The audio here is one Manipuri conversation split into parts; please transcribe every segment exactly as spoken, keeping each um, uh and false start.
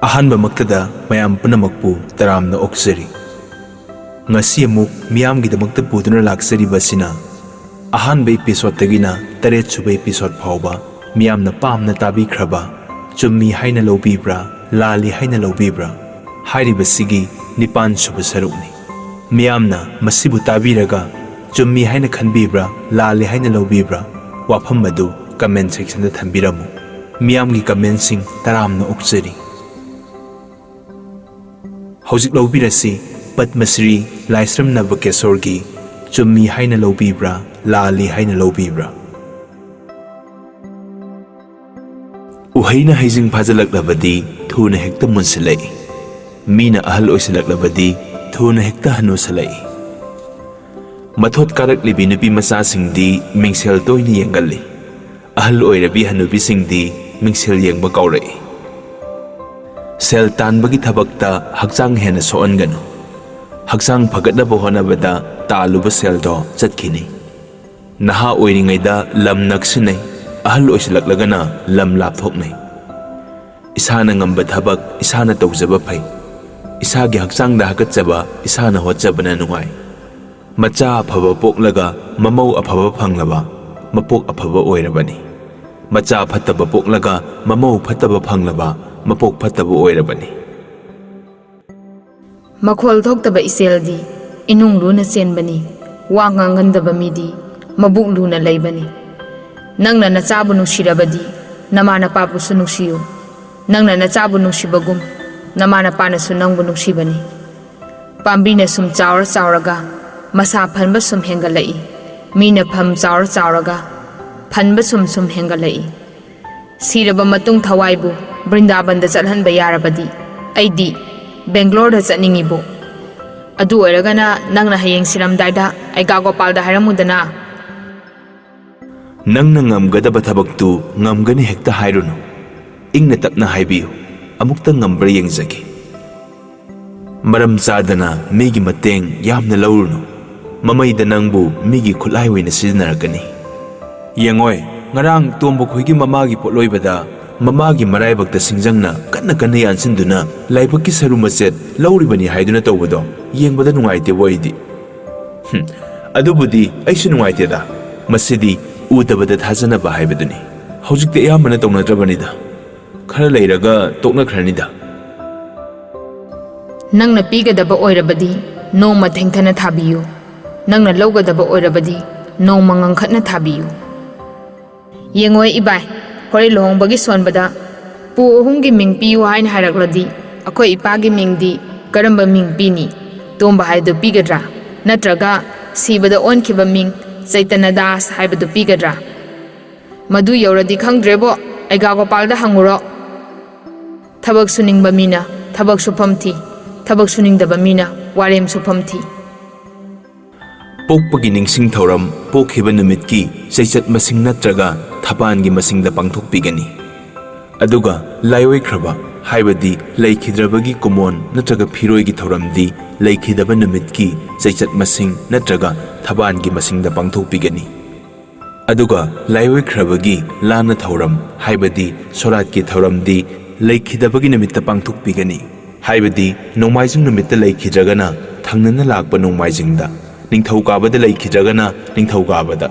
ꯑꯍꯥꯟꯕꯃꯛꯇꯗ ꯃꯌꯥꯝ ꯄꯨꯝꯅꯃꯛꯄꯨ ꯇꯔꯥꯝꯅ ꯑꯣꯛꯆꯔꯤ꯫ ꯉꯁꯤ ꯑꯃꯨꯛ ꯃꯤꯌꯥꯝꯒꯤꯗꯃꯛꯇ ꯄꯨꯗꯨꯅ ꯂꯥꯛꯆꯔꯤꯕ ꯑꯁꯤꯅ ꯑꯍꯥꯟꯕ episodeꯇꯒꯤꯅ ꯇꯔꯦꯠ ꯁꯨꯕ episode ꯐꯥꯎꯕ ꯃꯤꯌꯥꯝꯅ ꯄꯥꯝꯅ ꯇꯥꯕꯤꯈ꯭ꯔꯕ "ꯆꯨꯝꯃꯤ ꯍꯥꯏꯅ ꯂꯧꯕꯤꯕ꯭ꯔꯥ, ꯂꯥꯜꯂꯤ ꯍꯥꯏꯅ ꯂꯧꯕꯤꯕ꯭ꯔꯥ?" ꯍꯥꯏꯔꯤꯕꯁꯤꯒꯤ ꯅꯤꯄꯥꯟ ꯁꯨꯕ ꯁꯔꯨꯛꯅꯤ꯫ ꯃꯤꯌꯥꯝꯅ ꯃꯁꯤꯕꯨ ꯇꯥꯕꯤꯔꯒ ꯆꯨꯝꯃꯤ ꯍꯥꯏꯅ ꯈꯟꯕꯤꯕ꯭ꯔꯥ, ꯂꯥꯜꯂꯤ ꯍꯥꯏꯅ ꯂꯧꯕꯤꯕ꯭ꯔꯥ? ꯋꯥꯐꯝ ꯑꯗꯨ comment sectionꯗ ꯊꯝꯕꯤꯔꯝꯃꯨ꯫ ꯃꯤꯌꯥꯝꯒꯤ commentꯁꯤꯡ ꯇꯔꯥꯝꯅ ꯑꯣꯛꯆꯔꯤ꯫ ꯍꯧꯖꯤꯛ ꯂꯧꯕꯤꯔꯁꯤ ꯄꯗꯃꯁ꯭ꯔꯤ ꯂꯥꯏꯁ꯭ꯔꯝ ꯅꯕꯀꯦꯁꯣꯔꯒꯤ "ꯆꯨꯝꯃꯤ ꯍꯥꯏꯅ ꯂꯧꯕꯤꯕ꯭ꯔꯥ, ꯂꯥꯜꯂꯤ ꯍꯥꯏꯅ ꯂꯧꯕꯤꯕ꯭ꯔꯥ?" ꯎꯍꯩꯅ ꯍꯩꯖꯤꯡ ꯐꯥꯖꯤꯜꯂꯛꯂꯕꯗꯤ ꯊꯨꯅ ꯍꯦꯛꯇ ꯃꯨꯟꯁꯤꯜꯂꯛꯏ꯫ ꯃꯤꯅ ꯑꯍꯜ ꯑꯣꯏꯁꯤꯜꯂꯛꯂꯕꯗꯤ ꯊꯨꯅ ꯍꯦꯛꯇ ꯍꯅꯨꯁꯤꯜꯂꯛꯏ꯫ ꯃꯊꯣꯠ ꯀꯥꯔꯛꯂꯤꯕꯤ ꯅꯨꯄꯤ ꯃꯆꯥꯁꯤꯡꯗꯤ ꯃꯤꯡꯁꯦꯜ ꯇꯣꯏꯅ ꯌꯦꯡꯒꯜꯂꯤ꯫ ꯑꯍꯜ ꯑꯣꯏꯔꯕꯤ ꯍꯅꯨꯕꯤꯁꯤꯡꯗꯤ ꯃꯤꯡꯁꯦꯜ ꯌꯦꯡꯕ ꯀꯥꯎꯔꯛꯏ꯫ ꯁꯦꯜ ꯇꯥꯟꯕꯒꯤ ꯊꯕꯛꯇ ꯍꯛꯆꯥꯡ ꯍꯦꯟꯅ ꯁꯣꯛꯍꯟꯒꯅꯨ꯫ ꯍꯛꯆꯥꯡ ꯐꯒꯠꯅꯕ ꯍꯣꯠꯅꯕꯗ ꯇꯥꯜꯂꯨꯕ ꯁꯦꯜꯗꯣ ꯆꯠꯈꯤꯅꯤ꯫ ꯅꯍꯥ ꯑꯣꯏꯔꯤꯉꯩꯗ ꯂꯝ ꯅꯛꯁꯤꯟꯅꯩ, ꯑꯍꯜ ꯑꯣꯏꯁꯤꯜꯂꯛꯂꯒꯅ ꯂꯝ ꯂꯥꯞꯊꯣꯛꯅꯩ꯫ ꯏꯁꯥꯅ ꯉꯝꯕ ꯊꯕꯛ ꯏꯁꯥꯅ ꯇꯧꯖꯕ ꯐꯩ꯫ ꯏꯁꯥꯒꯤ ꯍꯛꯆꯥꯡꯗ ꯍꯥꯀꯠꯆꯕ ꯏꯁꯥꯅ ꯍꯣꯠꯆꯕꯅ ꯅꯨꯡꯉꯥꯏ꯫ ꯃꯆꯥ ꯑꯐꯕ ꯄꯣꯛꯂꯒ ꯃꯃꯧ ꯑꯐꯕ ꯐꯪꯂꯕ ꯃꯄꯣꯛ ꯑꯐꯕ ꯑꯣꯏꯔꯕꯅꯤ꯫ ꯃꯆꯥ ꯐꯠꯇꯕ ꯄꯣꯛꯂꯒ ꯃꯃꯧ ꯐꯠꯇꯕ ꯐꯪꯂꯕ ꯃꯄꯣꯛ ꯐꯠꯇꯕ ꯑꯣꯏꯔꯕꯅꯤ꯫ ꯃꯈꯣꯜ ꯊꯣꯛꯇꯕ ꯏꯆꯦꯜꯗꯤ ꯏꯅꯨꯡ ꯂꯨꯅ ꯆꯦꯟꯕꯅꯤ꯫ ꯋꯥ ꯉꯥꯡꯒꯟꯗꯕ ꯃꯤꯗꯤ ꯃꯕꯨꯛ ꯂꯨꯅ ꯂꯩꯕꯅꯤ꯫ ꯅꯪꯅ ꯅꯆꯥꯕꯨ ꯅꯨꯡꯁꯤꯔꯕꯗꯤ ꯅꯃꯥ ꯅꯄꯥꯕꯨꯁꯨ ꯅꯨꯡꯁꯤꯌꯨ꯫ ꯅꯪꯅ ꯅꯆꯥꯕꯨ ꯅꯨꯡꯁꯤꯕꯒꯨꯝ ꯅꯃꯥ ꯅꯄꯥꯅꯁꯨ ꯅꯪꯕꯨ ꯅꯨꯡꯁꯤꯕꯅꯤ꯫ ꯄꯥꯝꯕꯤꯅ ꯁꯨꯝ ꯆꯥꯎꯔ ꯆꯥꯎꯔꯒ ꯃꯁꯥ ꯐꯟꯕ ꯁꯨꯝ ꯍꯦꯟꯒꯠꯂꯛꯏ꯫ ꯃꯤꯅ ꯐꯝ ꯆꯥꯎꯔ ꯆꯥꯎꯔꯒ ꯐꯟꯕ ꯁꯨꯝ ꯁꯨꯝ ꯍꯦꯟꯒꯠꯂꯛꯏ꯫ ꯁꯤꯔꯕ ꯃꯇꯨꯡ ꯊꯋꯥꯏꯕꯨ ꯕ꯭ꯔꯤꯟꯗꯥꯕꯟꯗ ꯆꯠꯍꯟꯕ ꯌꯥꯔꯕꯗꯤ ꯑꯩꯗꯤ ꯕꯦꯡꯒ꯭ꯂꯣꯔꯗ ꯆꯠꯅꯤꯡꯉꯤꯕꯨ꯫ ꯑꯗꯨ ꯑꯣꯏꯔꯒꯅ ꯅꯪꯅ ꯍꯌꯦꯡ ꯁꯤꯔꯝꯗꯥꯏꯗ ꯑꯩꯒꯥ ꯒꯣꯄꯥꯜꯗ ꯍꯥꯏꯔꯝꯃꯨꯗꯅ꯫ ꯅꯪꯅ ꯉꯝꯒꯗꯕ ꯊꯕꯛꯇꯨ ꯉꯝꯒꯅꯤ ꯍꯦꯛꯇ ꯍꯥꯏꯔꯨꯅꯨ꯫ ꯏꯪꯅ ꯇꯞꯅ ꯍꯥꯏꯕꯤꯌꯨ꯫ ꯑꯃꯨꯛꯇ ꯉꯝꯕ꯭ꯔꯥ ꯌꯦꯡꯖꯒꯦ꯫ ꯃꯔꯝ ꯆꯥꯗꯅ ꯃꯤꯒꯤ ꯃꯇꯦꯡ ꯌꯥꯝꯅ ꯂꯧꯔꯨꯅꯨ꯫ ꯃꯃꯩꯗ ꯅꯪꯕꯨ ꯃꯤꯒꯤ ꯈꯨꯠꯂꯥꯏ ꯑꯣꯏꯅ ꯁꯤꯖꯤꯟꯅꯔꯛꯀꯅꯤ꯫ ꯌꯦꯡꯉꯣꯏ, ꯉꯔꯥꯡ ꯇꯣꯝꯕ ꯈꯣꯏꯒꯤ ꯃꯃꯥꯒꯤ ꯄꯣꯠꯂꯣꯏꯕꯗ ꯃꯃꯥꯒꯤ ꯃꯔꯥꯏꯕꯛꯇ ꯁꯤꯡꯖꯪꯅ ꯀꯟꯅ ꯀꯟꯅ ꯌꯥꯟꯁꯤꯟꯗꯨꯅ ꯂꯥꯏꯕꯛꯀꯤ ꯁꯔꯨ ꯃꯆꯦꯠ ꯂꯧꯔꯤꯕꯅꯤ ꯍꯥꯏꯗꯨꯅ ꯇꯧꯕꯗꯣ ꯌꯦꯡꯕꯗ ꯅꯨꯡꯉꯥꯏꯇꯦꯕꯣ ꯑꯩꯗꯤ꯫ ꯍꯨꯝ, ꯑꯗꯨꯕꯨꯗꯤ ꯑꯩꯁꯨ ꯅꯨꯡꯉꯥꯏꯇꯦꯗ꯫ ꯃꯁꯤꯗꯤ ꯎꯗꯕꯗ ꯊꯥꯖꯅꯕ ꯍꯥꯏꯕꯗꯨꯅꯤ꯫ ꯍꯧꯖꯤꯛꯇꯤ ꯑꯌꯥꯝꯕꯅ ꯇꯧꯅꯗ꯭ꯔꯕꯅꯤꯗ꯫ ꯈꯔ ꯂꯩꯔꯒ ꯇꯣꯛꯅꯈ꯭ꯔꯅꯤꯗ꯫ ꯅꯪꯅ ꯄꯤꯒꯗꯕ ꯑꯣꯏꯔꯕꯗꯤ ꯅꯣꯡꯃ ꯊꯦꯡꯊꯅ ꯊꯥꯕꯤꯌꯨ, ꯅꯪꯅ ꯂꯧꯒꯗꯕ ꯑꯣꯏꯔꯕꯗꯤ ꯅꯣꯡꯃ ꯉꯟꯈꯠꯅ ꯊꯥꯕꯤꯌꯨ꯫ ꯌꯦꯡꯉꯣꯏ ꯏꯕꯥꯏ, ꯍꯣꯔꯦꯟ ꯂꯨꯍꯣꯡꯕꯒꯤ ꯁꯣꯟꯕꯗ ꯄꯨ ꯑꯍꯨꯝꯒꯤ ꯃꯤꯡ ꯄꯤꯌꯨ ꯍꯥꯏꯅ ꯍꯥꯏꯔꯛꯂꯗꯤ ꯑꯩꯈꯣꯏ ꯏꯄꯥꯒꯤ ꯃꯤꯡꯗꯤ ꯀꯔꯝꯕ ꯃꯤꯡ ꯄꯤꯅꯤ? ꯇꯣꯝꯕ ꯍꯥꯏꯗꯨ ꯄꯤꯒꯗ꯭ꯔꯥ? ꯅꯠꯇ꯭ꯔꯒ ꯁꯤꯕꯗ ꯑꯣꯟꯈꯤꯕ ꯃꯤꯡ ꯆꯩꯇꯟꯅ ꯗꯥꯁ ꯍꯥꯏꯕꯗꯨ ꯄꯤꯒꯗ꯭ꯔꯥ? ꯃꯗꯨ ꯌꯧꯔꯗꯤ ꯈꯪꯗ꯭ꯔꯦꯕꯣ, ꯑꯩꯒꯥ ꯒꯣꯄꯥꯜꯗ ꯍꯪꯉꯨꯔꯣ꯫ ꯊꯕꯛ ꯁꯨꯅꯤꯡꯕ ꯃꯤꯅ ꯊꯕꯛ ꯁꯨꯐꯝ ꯊꯤ, ꯊꯕꯛ ꯁꯨꯅꯤꯡꯗꯕ ꯃꯤꯅ ꯋꯥꯔꯦꯝ ꯁꯨꯐꯝ ꯊꯤ꯫ ꯄꯣꯛꯄꯒꯤ ꯅꯤꯡꯁꯤꯡ ꯊꯧꯔꯝ ꯄꯣꯛꯈꯤꯕ ꯅꯨꯃꯤꯠꯀꯤ ꯆꯩꯆꯠ ꯃꯁꯤꯡ ꯅꯠꯇ꯭ꯔꯒ ꯊꯕꯥꯟꯒꯤ ꯃꯁꯤꯡꯗ ꯄꯥꯡꯊꯣꯛꯄꯤꯒꯅꯤ꯫ ꯑꯗꯨꯒ ꯂꯥꯏꯑꯣꯏꯈ꯭ꯔꯕ ꯍꯥꯏꯕꯗꯤ ꯂꯩꯈꯤꯗ꯭ꯔꯕꯒꯤ ꯀꯨꯃꯣꯟ ꯅꯠꯇ꯭ꯔꯒ ꯐꯤꯔꯣꯏꯒꯤ ꯊꯧꯔꯝꯗꯤ ꯂꯩꯈꯤꯗꯕ ꯅꯨꯃꯤꯠꯀꯤ ꯆꯩꯆꯠ ꯃꯁꯤꯡ ꯅꯠꯇ꯭ꯔꯒ ꯊꯕꯥꯟꯒꯤ ꯃꯁꯤꯡꯗ ꯄꯥꯡꯊꯣꯛꯄꯤꯒꯅꯤ꯫ ꯑꯗꯨꯒ ꯂꯥꯏꯑꯣꯏꯈ꯭ꯔꯕꯒꯤ ꯂꯥꯟꯅ ꯊꯧꯔꯝ ꯍꯥꯏꯕꯗꯤ ꯁꯣꯔꯥꯠꯀꯤ ꯊꯧꯔꯝꯗꯤ ꯂꯩꯈꯤꯗꯕꯒꯤ ꯅꯨꯃꯤꯠꯇ ꯄꯥꯡꯊꯣꯛꯄꯤꯒꯅꯤ꯫ ꯍꯥꯏꯕꯗꯤ ꯅꯣꯡꯃꯥꯏꯖꯤꯡ ꯅꯨꯃꯤꯠꯇ ꯂꯩꯈꯤꯗ꯭ꯔꯒꯅ ꯊꯪꯅꯅ ꯂꯥꯛꯄ ꯅꯣꯡꯃꯥꯏꯖꯤꯡꯗ, ꯅꯤꯡꯊꯧꯀꯥꯕꯗ ꯂꯩꯈꯤꯗ꯭ꯔꯒꯅ ꯅꯤꯡꯊꯧꯀꯥꯕꯗ꯫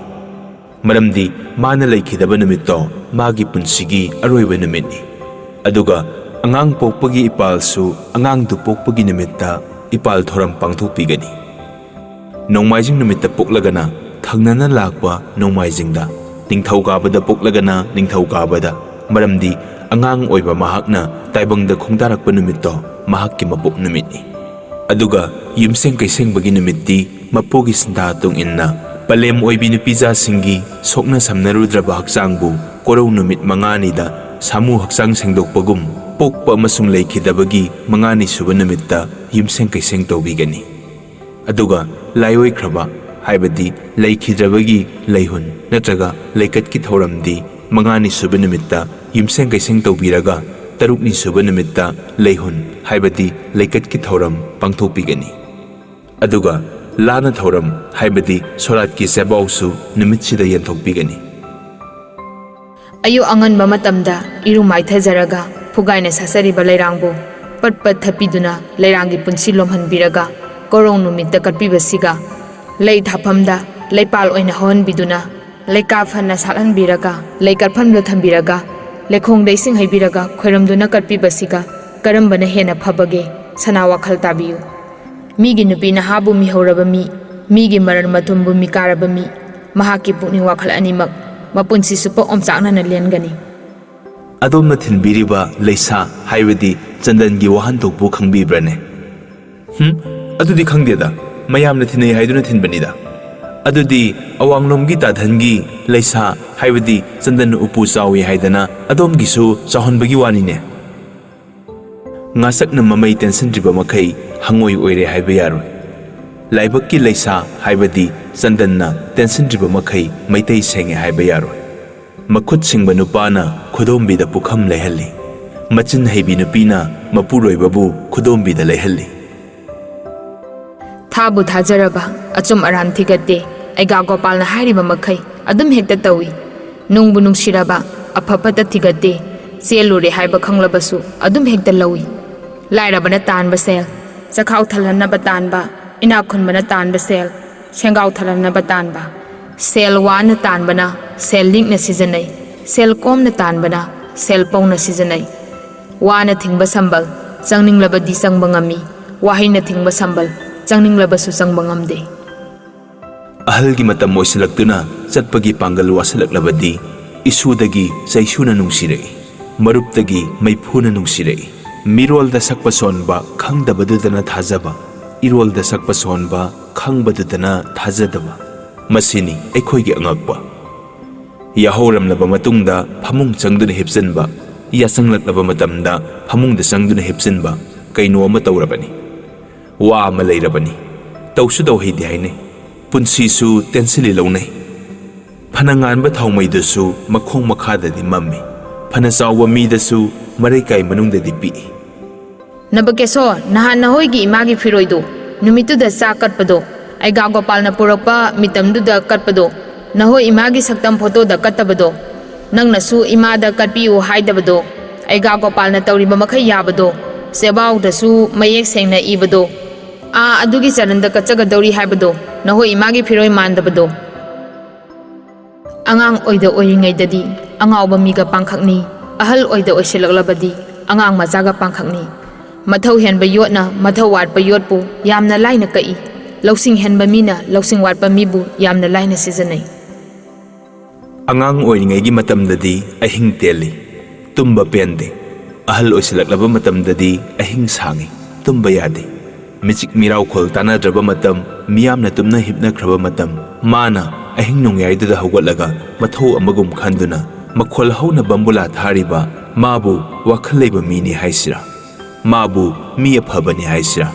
ꯃꯔꯝꯗꯤ ꯃꯥꯅ ꯂꯩꯈꯤꯗꯕ ꯅꯨꯃꯤꯠꯇꯣ ꯃꯥꯒꯤ ꯄꯨꯟꯁꯤꯒꯤ ꯑꯔꯣꯏꯕ ꯅꯨꯃꯤꯠꯅꯤ꯫ ꯑꯗꯨꯒ ꯑꯉꯥꯡ ꯄꯣꯛꯄꯒꯤ ꯏꯄꯥꯜꯁꯨ ꯑꯉꯥꯡꯗꯨ ꯄꯣꯛꯄꯒꯤ ꯅꯨꯃꯤꯠꯇ ꯏꯄꯥꯜ ꯊꯧꯔꯝ ꯄꯥꯡꯊꯣꯛꯄꯤꯒꯅꯤ꯫ ꯅꯣꯡꯃꯥꯏꯖꯤꯡ ꯅꯨꯃꯤꯠꯇ ꯄꯣꯛꯂꯒꯅ ꯊꯪꯅꯅ ꯂꯥꯛꯄ ꯅꯣꯡꯃꯥꯏꯖꯤꯡꯗ, ꯅꯤꯡꯊꯧꯀꯥꯕꯗ ꯄꯣꯛꯂꯒꯅ ꯅꯤꯡꯊꯧꯀꯥꯕꯗ, ꯃꯔꯝꯗꯤ ꯑꯉꯥꯡ ꯑꯣꯏꯕ ꯃꯍꯥꯛꯅ ꯇꯥꯏꯕꯪꯗ ꯈꯣꯡꯗꯥꯔꯛꯄ ꯅꯨꯃꯤꯠꯇꯣ ꯃꯍꯥꯛꯀꯤ ꯃꯄꯣꯛ ꯅꯨꯃꯤꯠꯅꯤ꯫ ꯑꯗꯨꯒ ꯌꯨꯝꯁꯦꯡ ꯀꯩꯁꯦꯡꯕꯒꯤ ꯅꯨꯃꯤꯠꯇꯤ ꯃꯄꯨꯒꯤ ꯁꯤꯟꯊꯥ ꯇꯨꯡ ꯏꯟꯅ ꯄꯂꯦꯝ ꯑꯣꯏꯕꯤ ꯅꯨꯄꯤꯖꯥꯁꯤꯡꯒꯤ ꯁꯣꯛꯅ ꯁꯝꯅꯔꯨꯗ꯭ꯔꯕ ꯍꯛꯆꯥꯡꯕꯨ ꯀꯣꯔꯧ ꯅꯨꯃꯤꯠ ꯃꯉꯥꯅꯤꯗ ꯁꯥꯃꯨ ꯍꯛꯆꯥꯡ ꯁꯦꯡꯗꯣꯛꯄꯒꯨꯝ ꯄꯣꯛꯄ ꯑꯃꯁꯨꯡ ꯂꯩꯈꯤꯗꯕꯒꯤ ꯃꯉꯥꯅꯤ ꯁꯨꯕ ꯅꯨꯃꯤꯠꯇ ꯌꯨꯝꯁꯦꯡ ꯀꯩꯁꯦꯡ ꯇꯧꯕꯤꯒꯅꯤ꯫ ꯑꯗꯨꯒ ꯂꯥꯏꯑꯣꯏꯈ꯭ꯔꯕ ꯍꯥꯏꯕꯗꯤ ꯂꯩꯈꯤꯗ꯭ꯔꯕꯒꯤ ꯂꯩꯍꯨꯟ ꯅꯠꯇ꯭ꯔꯒ ꯂꯩꯀꯠꯀꯤ ꯊꯧꯔꯝꯗꯤ ꯃꯉꯥꯅꯤ ꯁꯨꯕ ꯅꯨꯃꯤꯠꯇ ꯌꯨꯝꯁꯦꯡ ꯀꯩꯁꯦꯡ ꯇꯧꯕꯤꯔꯒ ꯇꯔꯨꯛꯅꯤ ꯁꯨꯕ ꯅꯨꯃꯤꯠꯇ ꯂꯩꯍꯨꯟ ꯍꯥꯏꯕꯗꯤ ꯂꯩꯀꯠꯀꯤ ꯊꯧꯔꯝ ꯄꯥꯡꯊꯣꯛꯄꯤꯒꯅꯤ꯫ ꯑꯗꯨꯒ ꯂꯥꯟꯅ ꯊꯧꯔꯝ ꯍꯥꯏꯕꯗꯤ ꯁꯣꯔꯥꯠꯀꯤ ꯆꯦꯕꯥꯎꯁꯨ ꯅꯨꯃꯤꯠꯁꯤꯗ ꯌꯦꯟꯊꯣꯛꯄꯤꯒꯅꯤ꯫ ꯑꯌꯨꯛ ꯑꯉꯟꯕ ꯃꯇꯝꯗ ꯏꯔꯨ ꯃꯥꯏꯊꯖꯔꯒ ꯐꯨꯒꯥꯏꯅ ꯁꯥꯆꯔꯤꯕ ꯂꯩꯔꯥꯡꯕꯨ ꯄꯠ ꯄꯠ ꯊꯠꯄꯤꯗꯨꯅ ꯂꯩꯔꯥꯡꯒꯤ ꯄꯨꯟꯁꯤ ꯂꯣꯝꯍꯟꯕꯤꯔꯒ ꯀꯣꯔꯣꯡ ꯅꯨꯃꯤꯠꯇ ꯀꯠꯄꯤꯕꯁꯤꯒ ꯂꯩ ꯊꯥꯐꯝꯗ ꯂꯩꯄꯥꯜ ꯑꯣꯏꯅ ꯍꯧꯍꯟꯕꯤꯗꯨꯅ ꯂꯩꯀꯥ ꯐꯅ ꯁꯥꯠꯍꯟꯕꯤꯔꯒ ꯂꯩ ꯀꯠꯐꯝꯗ ꯊꯝꯕꯤꯔꯒ ꯂꯩꯈꯣꯡꯗ ꯏꯁꯤꯡ ꯍꯩꯕꯤꯔꯒ ꯈꯣꯏꯔꯝꯗꯨꯅ ꯀꯠꯄꯤꯕꯁꯤꯒ ꯀꯔꯝꯕꯅ ꯍꯦꯟꯅ ꯐꯕꯒꯦ? ꯁꯅꯥ ꯋꯥꯈꯜ ꯇꯥꯕꯤꯌꯨ꯫ ꯃꯤꯒꯤ ꯅꯨꯄꯤ ꯅꯍꯥꯕꯨ ꯃꯤꯍꯧꯔꯕ ꯃꯤ, ꯃꯤꯒꯤ ꯃꯔꯟ ꯃꯊꯨꯝꯕꯨ ꯃꯤꯀꯥꯔꯕ ꯃꯤ, ꯃꯍꯥꯛꯀꯤ ꯄꯨꯛꯅꯤꯡ ꯋꯥꯈꯜ ꯑꯅꯤꯃꯛ ꯃꯄꯨꯟꯁꯤ ꯆꯨꯞꯄ ꯑꯣꯝꯆꯥꯛꯅꯅ ꯂꯦꯟꯒꯅꯤ꯫ ꯑꯗꯣꯝꯅ ꯊꯤꯟꯕꯤꯔꯤꯕ ꯂꯩꯁꯥ ꯍꯥꯏꯕꯗꯤ ꯆꯟꯗꯟꯒꯤ ꯋꯥꯍꯟꯊꯣꯛꯄꯨ ꯈꯪꯕꯤꯕ꯭ꯔꯅꯦ? ꯍꯨꯝ, ꯑꯗꯨꯗꯤ ꯈꯪꯗꯦꯗ, ꯃꯌꯥꯝꯅ ꯊꯤꯟꯅꯩ ꯍꯥꯏꯗꯨꯅ ꯊꯤꯟꯕꯅꯤꯗ꯫ ꯑꯗꯨꯗꯤ ꯑꯋꯥꯡꯂꯣꯝꯒꯤ ꯇꯥꯙꯟꯒꯤ ꯂꯩꯁꯥ ꯍꯥꯏꯕꯗꯤ ꯆꯟꯗꯟ ꯎꯄꯨ ꯆꯥꯎꯏ ꯍꯥꯏꯗꯅ ꯑꯗꯣꯝꯒꯤꯁꯨ ꯆꯥꯎꯍꯟꯕꯒꯤ ꯋꯥꯅꯤꯅꯦ꯫ ꯉꯥꯁꯛꯅ ꯃꯃꯩ ꯇꯦꯟꯁꯤꯟꯗ꯭ꯔꯤꯕ ꯃꯈꯩ ꯍꯉꯣꯏ ꯑꯣꯏꯔꯦ ꯍꯥꯏꯕ ꯌꯥꯔꯣꯏ꯫ ꯂꯥꯏꯕꯛꯀꯤ ꯂꯩꯁꯥ ꯍꯥꯏꯕꯗꯤ ꯆꯟꯗꯟꯅ ꯇꯦꯟꯁꯤꯟꯗ꯭ꯔꯤꯕ ꯃꯈꯩ ꯃꯩꯇꯩ ꯁꯦꯡꯉꯦ ꯍꯥꯏꯕ ꯌꯥꯔꯣꯏ꯫ ꯃꯈꯨꯠ ꯁꯤꯡꯕ ꯅꯨꯄꯥꯅ ꯈꯨꯗꯣꯝꯕꯤꯗ ꯄꯨꯈꯝ ꯂꯩꯍꯜꯂꯤ꯫ ꯃꯆꯤꯟ ꯍꯩꯕꯤ ꯅꯨꯄꯤꯅ ꯃꯄꯨꯔꯣꯏꯕꯕꯨ ꯈꯨꯗꯣꯝꯕꯤꯗ ꯂꯩꯍꯜꯂꯤ꯫ ꯊꯥꯕꯨ ꯊꯥꯖꯔꯕ, ꯑꯆꯨꯝ ꯑꯔꯥꯟ ꯊꯤꯒꯠꯇꯦ꯫ ꯑꯩꯒꯥ ꯒꯣꯄꯥꯜꯅ ꯍꯥꯏꯔꯤꯕ ꯃꯈꯩ ꯑꯗꯨꯝ ꯍꯦꯛꯇ ꯇꯧꯏ꯫ ꯅꯨꯡꯕꯨ ꯅꯨꯡꯁꯤꯔꯕ, ꯑꯐ ꯐꯠꯇ ꯊꯤꯒꯠꯇꯦ꯫ ꯆꯦꯜꯂꯨꯔꯦ ꯍꯥꯏꯕ ꯈꯪꯂꯕꯁꯨ ꯑꯗꯨꯝ ꯍꯦꯛꯇ ꯂꯧꯏ꯫ ꯂꯥꯏꯔꯕꯅ ꯇꯥꯟꯕ ꯁꯦꯜ, ꯆꯈꯥꯎ ꯊꯜꯍꯟꯅꯕ ꯇꯥꯟꯕ, ꯏꯅꯥꯛ ꯈꯨꯟꯕꯅ ꯇꯥꯟꯕ ꯁꯦꯜ, ꯁꯦꯡꯒꯥꯎ ꯊꯜꯍꯟꯅꯕ ꯇꯥꯟꯕ꯫ ꯁꯦꯜ ꯋꯥꯅ ꯇꯥꯟꯕꯅ ꯁꯦꯜ ꯂꯤꯛꯅ ꯁꯤꯖꯤꯟꯅꯩ, ꯁꯦꯜ ꯀꯣꯝꯅ ꯇꯥꯟꯕꯅ ꯁꯦꯜ ꯄꯧꯅ ꯁꯤꯖꯤꯟꯅꯩ꯫ ꯋꯥꯅ ꯊꯤꯡꯕ ꯁꯝꯕꯜ ꯆꯪꯅꯤꯡꯂꯕꯗꯤ ꯆꯪꯕ ꯉꯝꯃꯤ, ꯋꯥꯍꯩꯅ ꯊꯤꯡꯕ ꯁꯝꯕꯜ ꯆꯪꯅꯤꯡꯂꯕꯁꯨ ꯆꯪꯕ ꯉꯝꯗꯦ꯫ ꯑꯍꯜꯒꯤ ꯃꯇꯝ ꯑꯣꯏꯁꯤꯜꯂꯛꯇꯨꯅ ꯆꯠꯄꯒꯤ ꯄꯥꯡꯒꯜ ꯋꯥꯁꯤꯜꯂꯛꯂꯕꯗꯤ ꯏꯁꯨꯗꯒꯤ ꯆꯩꯁꯨꯅ ꯅꯨꯡꯁꯤꯔꯛꯏ, ꯃꯔꯨꯞꯇꯒꯤ ꯃꯩꯐꯨꯅ ꯅꯨꯡꯁꯤꯔꯛꯏ꯫ ꯃꯤꯔꯣꯜꯗ ꯁꯛꯄ ꯁꯣꯟꯕ ꯈꯪꯗꯕꯗꯨꯗꯅ ꯊꯥꯖꯕ, ꯏꯔꯣꯜꯗ ꯁꯛꯄ ꯁꯣꯟꯕ ꯈꯪꯕꯗꯨꯗꯅ ꯊꯥꯖꯗꯕ꯫ ꯃꯁꯤꯅꯤ ꯑꯩꯈꯣꯏꯒꯤ ꯑꯉꯛꯄ꯫ ꯌꯥꯍꯧꯔꯝꯂꯕ ꯃꯇꯨꯡꯗ ꯐꯃꯨꯡ ꯆꯪꯗꯨꯅ ꯍꯤꯞꯆꯤꯟꯕ, ꯌꯥꯆꯪꯂꯛꯂꯕ ꯃꯇꯝꯗ ꯐꯃꯨꯡꯗ ꯆꯪꯗꯨꯅ ꯍꯤꯞꯆꯤꯟꯕ, ꯀꯩꯅꯣ ꯑꯃ ꯇꯧꯔꯕꯅꯤ꯫ ꯋꯥ ꯑꯃ ꯂꯩꯔꯕꯅꯤ꯫ ꯇꯧꯁꯨ ꯇꯧꯍꯩꯗꯦ ꯍꯥꯏꯅꯩ꯫ ꯄꯨꯟꯁꯤꯁꯨ ꯇꯦꯟꯁꯤꯜꯂꯤ ꯂꯧꯅꯩ꯫ ꯐꯅ ꯉꯥꯟꯕ ꯊꯥꯎꯃꯩꯗꯨꯁꯨ ꯃꯈꯣꯡ ꯃꯈꯥꯗꯗꯤ ꯃꯝꯃꯤ꯫ ꯐꯅ ꯆꯥꯎꯕ ꯃꯤꯗꯁꯨ ꯃꯔꯩꯀꯥꯏ ꯃꯅꯨꯡꯗꯗꯤ ꯄꯤꯛꯏ꯫ ꯅꯕꯀꯦꯁꯣꯔ, ꯅꯍꯥꯟ ꯅꯍꯣꯏꯒꯤ ꯏꯃꯥꯒꯤ ꯐꯤꯔꯣꯏꯗꯣ, ꯅꯨꯃꯤꯠꯇꯨꯗ ꯆꯥꯛ ꯀꯠꯄꯗꯣ, ꯑꯩꯒꯥ ꯒꯣꯄꯥꯜꯅ ꯄꯨꯔꯛꯄ ꯃꯤꯇꯝꯗꯨꯗ ꯀꯠꯄꯗꯣ, ꯅꯍꯣꯏ ꯏꯃꯥꯒꯤ ꯁꯛꯇꯝ ꯐꯣꯇꯣꯗ ꯀꯠꯇꯕꯗꯣ, ꯅꯪꯅꯁꯨ ꯏꯃꯥꯗ ꯀꯠꯄꯤꯌꯨ ꯍꯥꯏꯗꯕꯗꯣ, ꯑꯩꯒꯥ ꯒꯣꯄꯥꯜꯅ ꯇꯧꯔꯤꯕ ꯃꯈꯩ ꯌꯥꯕꯗꯣ, ꯆꯦꯕꯥꯎꯗꯁꯨ ꯃꯌꯦꯛ ꯁꯦꯡꯅ ꯏꯕꯗꯣ, ꯑꯥ ꯑꯗꯨꯒꯤ ꯆꯔꯟꯗ ꯀꯠꯆꯒꯗꯧꯔꯤ ꯍꯥꯏꯕꯗꯣ, ꯅꯈꯣꯏ ꯏꯃꯥꯒꯤ ꯐꯤꯔꯣꯏ ꯃꯥꯟꯗꯕꯗꯣ꯫ ꯑꯉꯥꯡ ꯑꯣꯏꯗ ꯑꯣꯏꯔꯤꯉꯩꯗꯗꯤ ꯑꯉꯥꯎꯕ ꯃꯤꯒ ꯄꯥꯡꯈꯛꯅꯤ, ꯑꯍꯜ ꯑꯣꯏꯗ ꯑꯣꯏꯁꯤꯜꯂꯛꯂꯕꯗꯤ ꯑꯉꯥꯡ ꯃꯆꯥꯒ ꯄꯥꯡꯈꯛꯅꯤ꯫ ꯃꯊꯧ ꯍꯦꯟꯕ ꯌꯣꯠꯅ ꯃꯊꯧ ꯋꯥꯠꯄ ꯌꯣꯠꯄꯨ ꯌꯥꯝꯅ ꯂꯥꯏꯅ ꯀꯛꯏ, ꯂꯧꯁꯤꯡ ꯍꯦꯟꯕ ꯃꯤꯅ ꯂꯧꯁꯤꯡ ꯋꯥꯠꯄ ꯃꯤꯕꯨ ꯌꯥꯝꯅ ꯂꯥꯏꯅ ꯁꯤꯖꯤꯟꯅꯩ꯫ ꯑꯉꯥꯡ ꯑꯣꯏꯔꯤꯉꯩꯒꯤ ꯃꯇꯝꯗꯗꯤ ꯑꯍꯤꯡ ꯇꯦꯜꯂꯤ, ꯇꯨꯝꯕ ꯄꯦꯟꯗꯦ꯫ ꯑꯍꯜ ꯑꯣꯏꯁꯤꯜꯂꯛꯂꯕ ꯃꯇꯝꯗꯗꯤ ꯑꯍꯤꯡ ꯁꯥꯡꯉꯤ, ꯇꯨꯝꯕ ꯌꯥꯗꯦ꯫ ꯃꯤꯆꯤꯛ ꯃꯤꯔꯥꯎꯈꯣꯜ ꯇꯥꯟꯅꯗ꯭ꯔꯕ ꯃꯇꯝ, ꯃꯤꯌꯥꯝꯅ ꯇꯨꯝꯅ ꯍꯤꯞꯅꯈ꯭ꯔꯕ ꯃꯇꯝ, ꯃꯥꯅ ꯑꯍꯤꯡ ꯅꯣꯡꯌꯥꯏꯗꯨꯗ ꯍꯧꯒꯠꯂꯒ ꯃꯊꯧ ꯑꯃꯒꯨꯝ ꯈꯟꯗꯨꯅ ꯃꯈꯣꯜ ꯍꯧꯅ ꯕꯝꯕꯨꯂꯥ ꯊꯥꯔꯤꯕ ꯃꯥꯕꯨ ꯋꯥꯈꯜ ꯂꯩꯕ ꯃꯤꯅꯤ ꯍꯥꯏꯁꯤꯔꯥ? ꯃꯥꯕꯨ ꯃꯤ ꯑꯐꯕꯅꯤ ꯍꯥꯏꯁꯤꯔꯥ?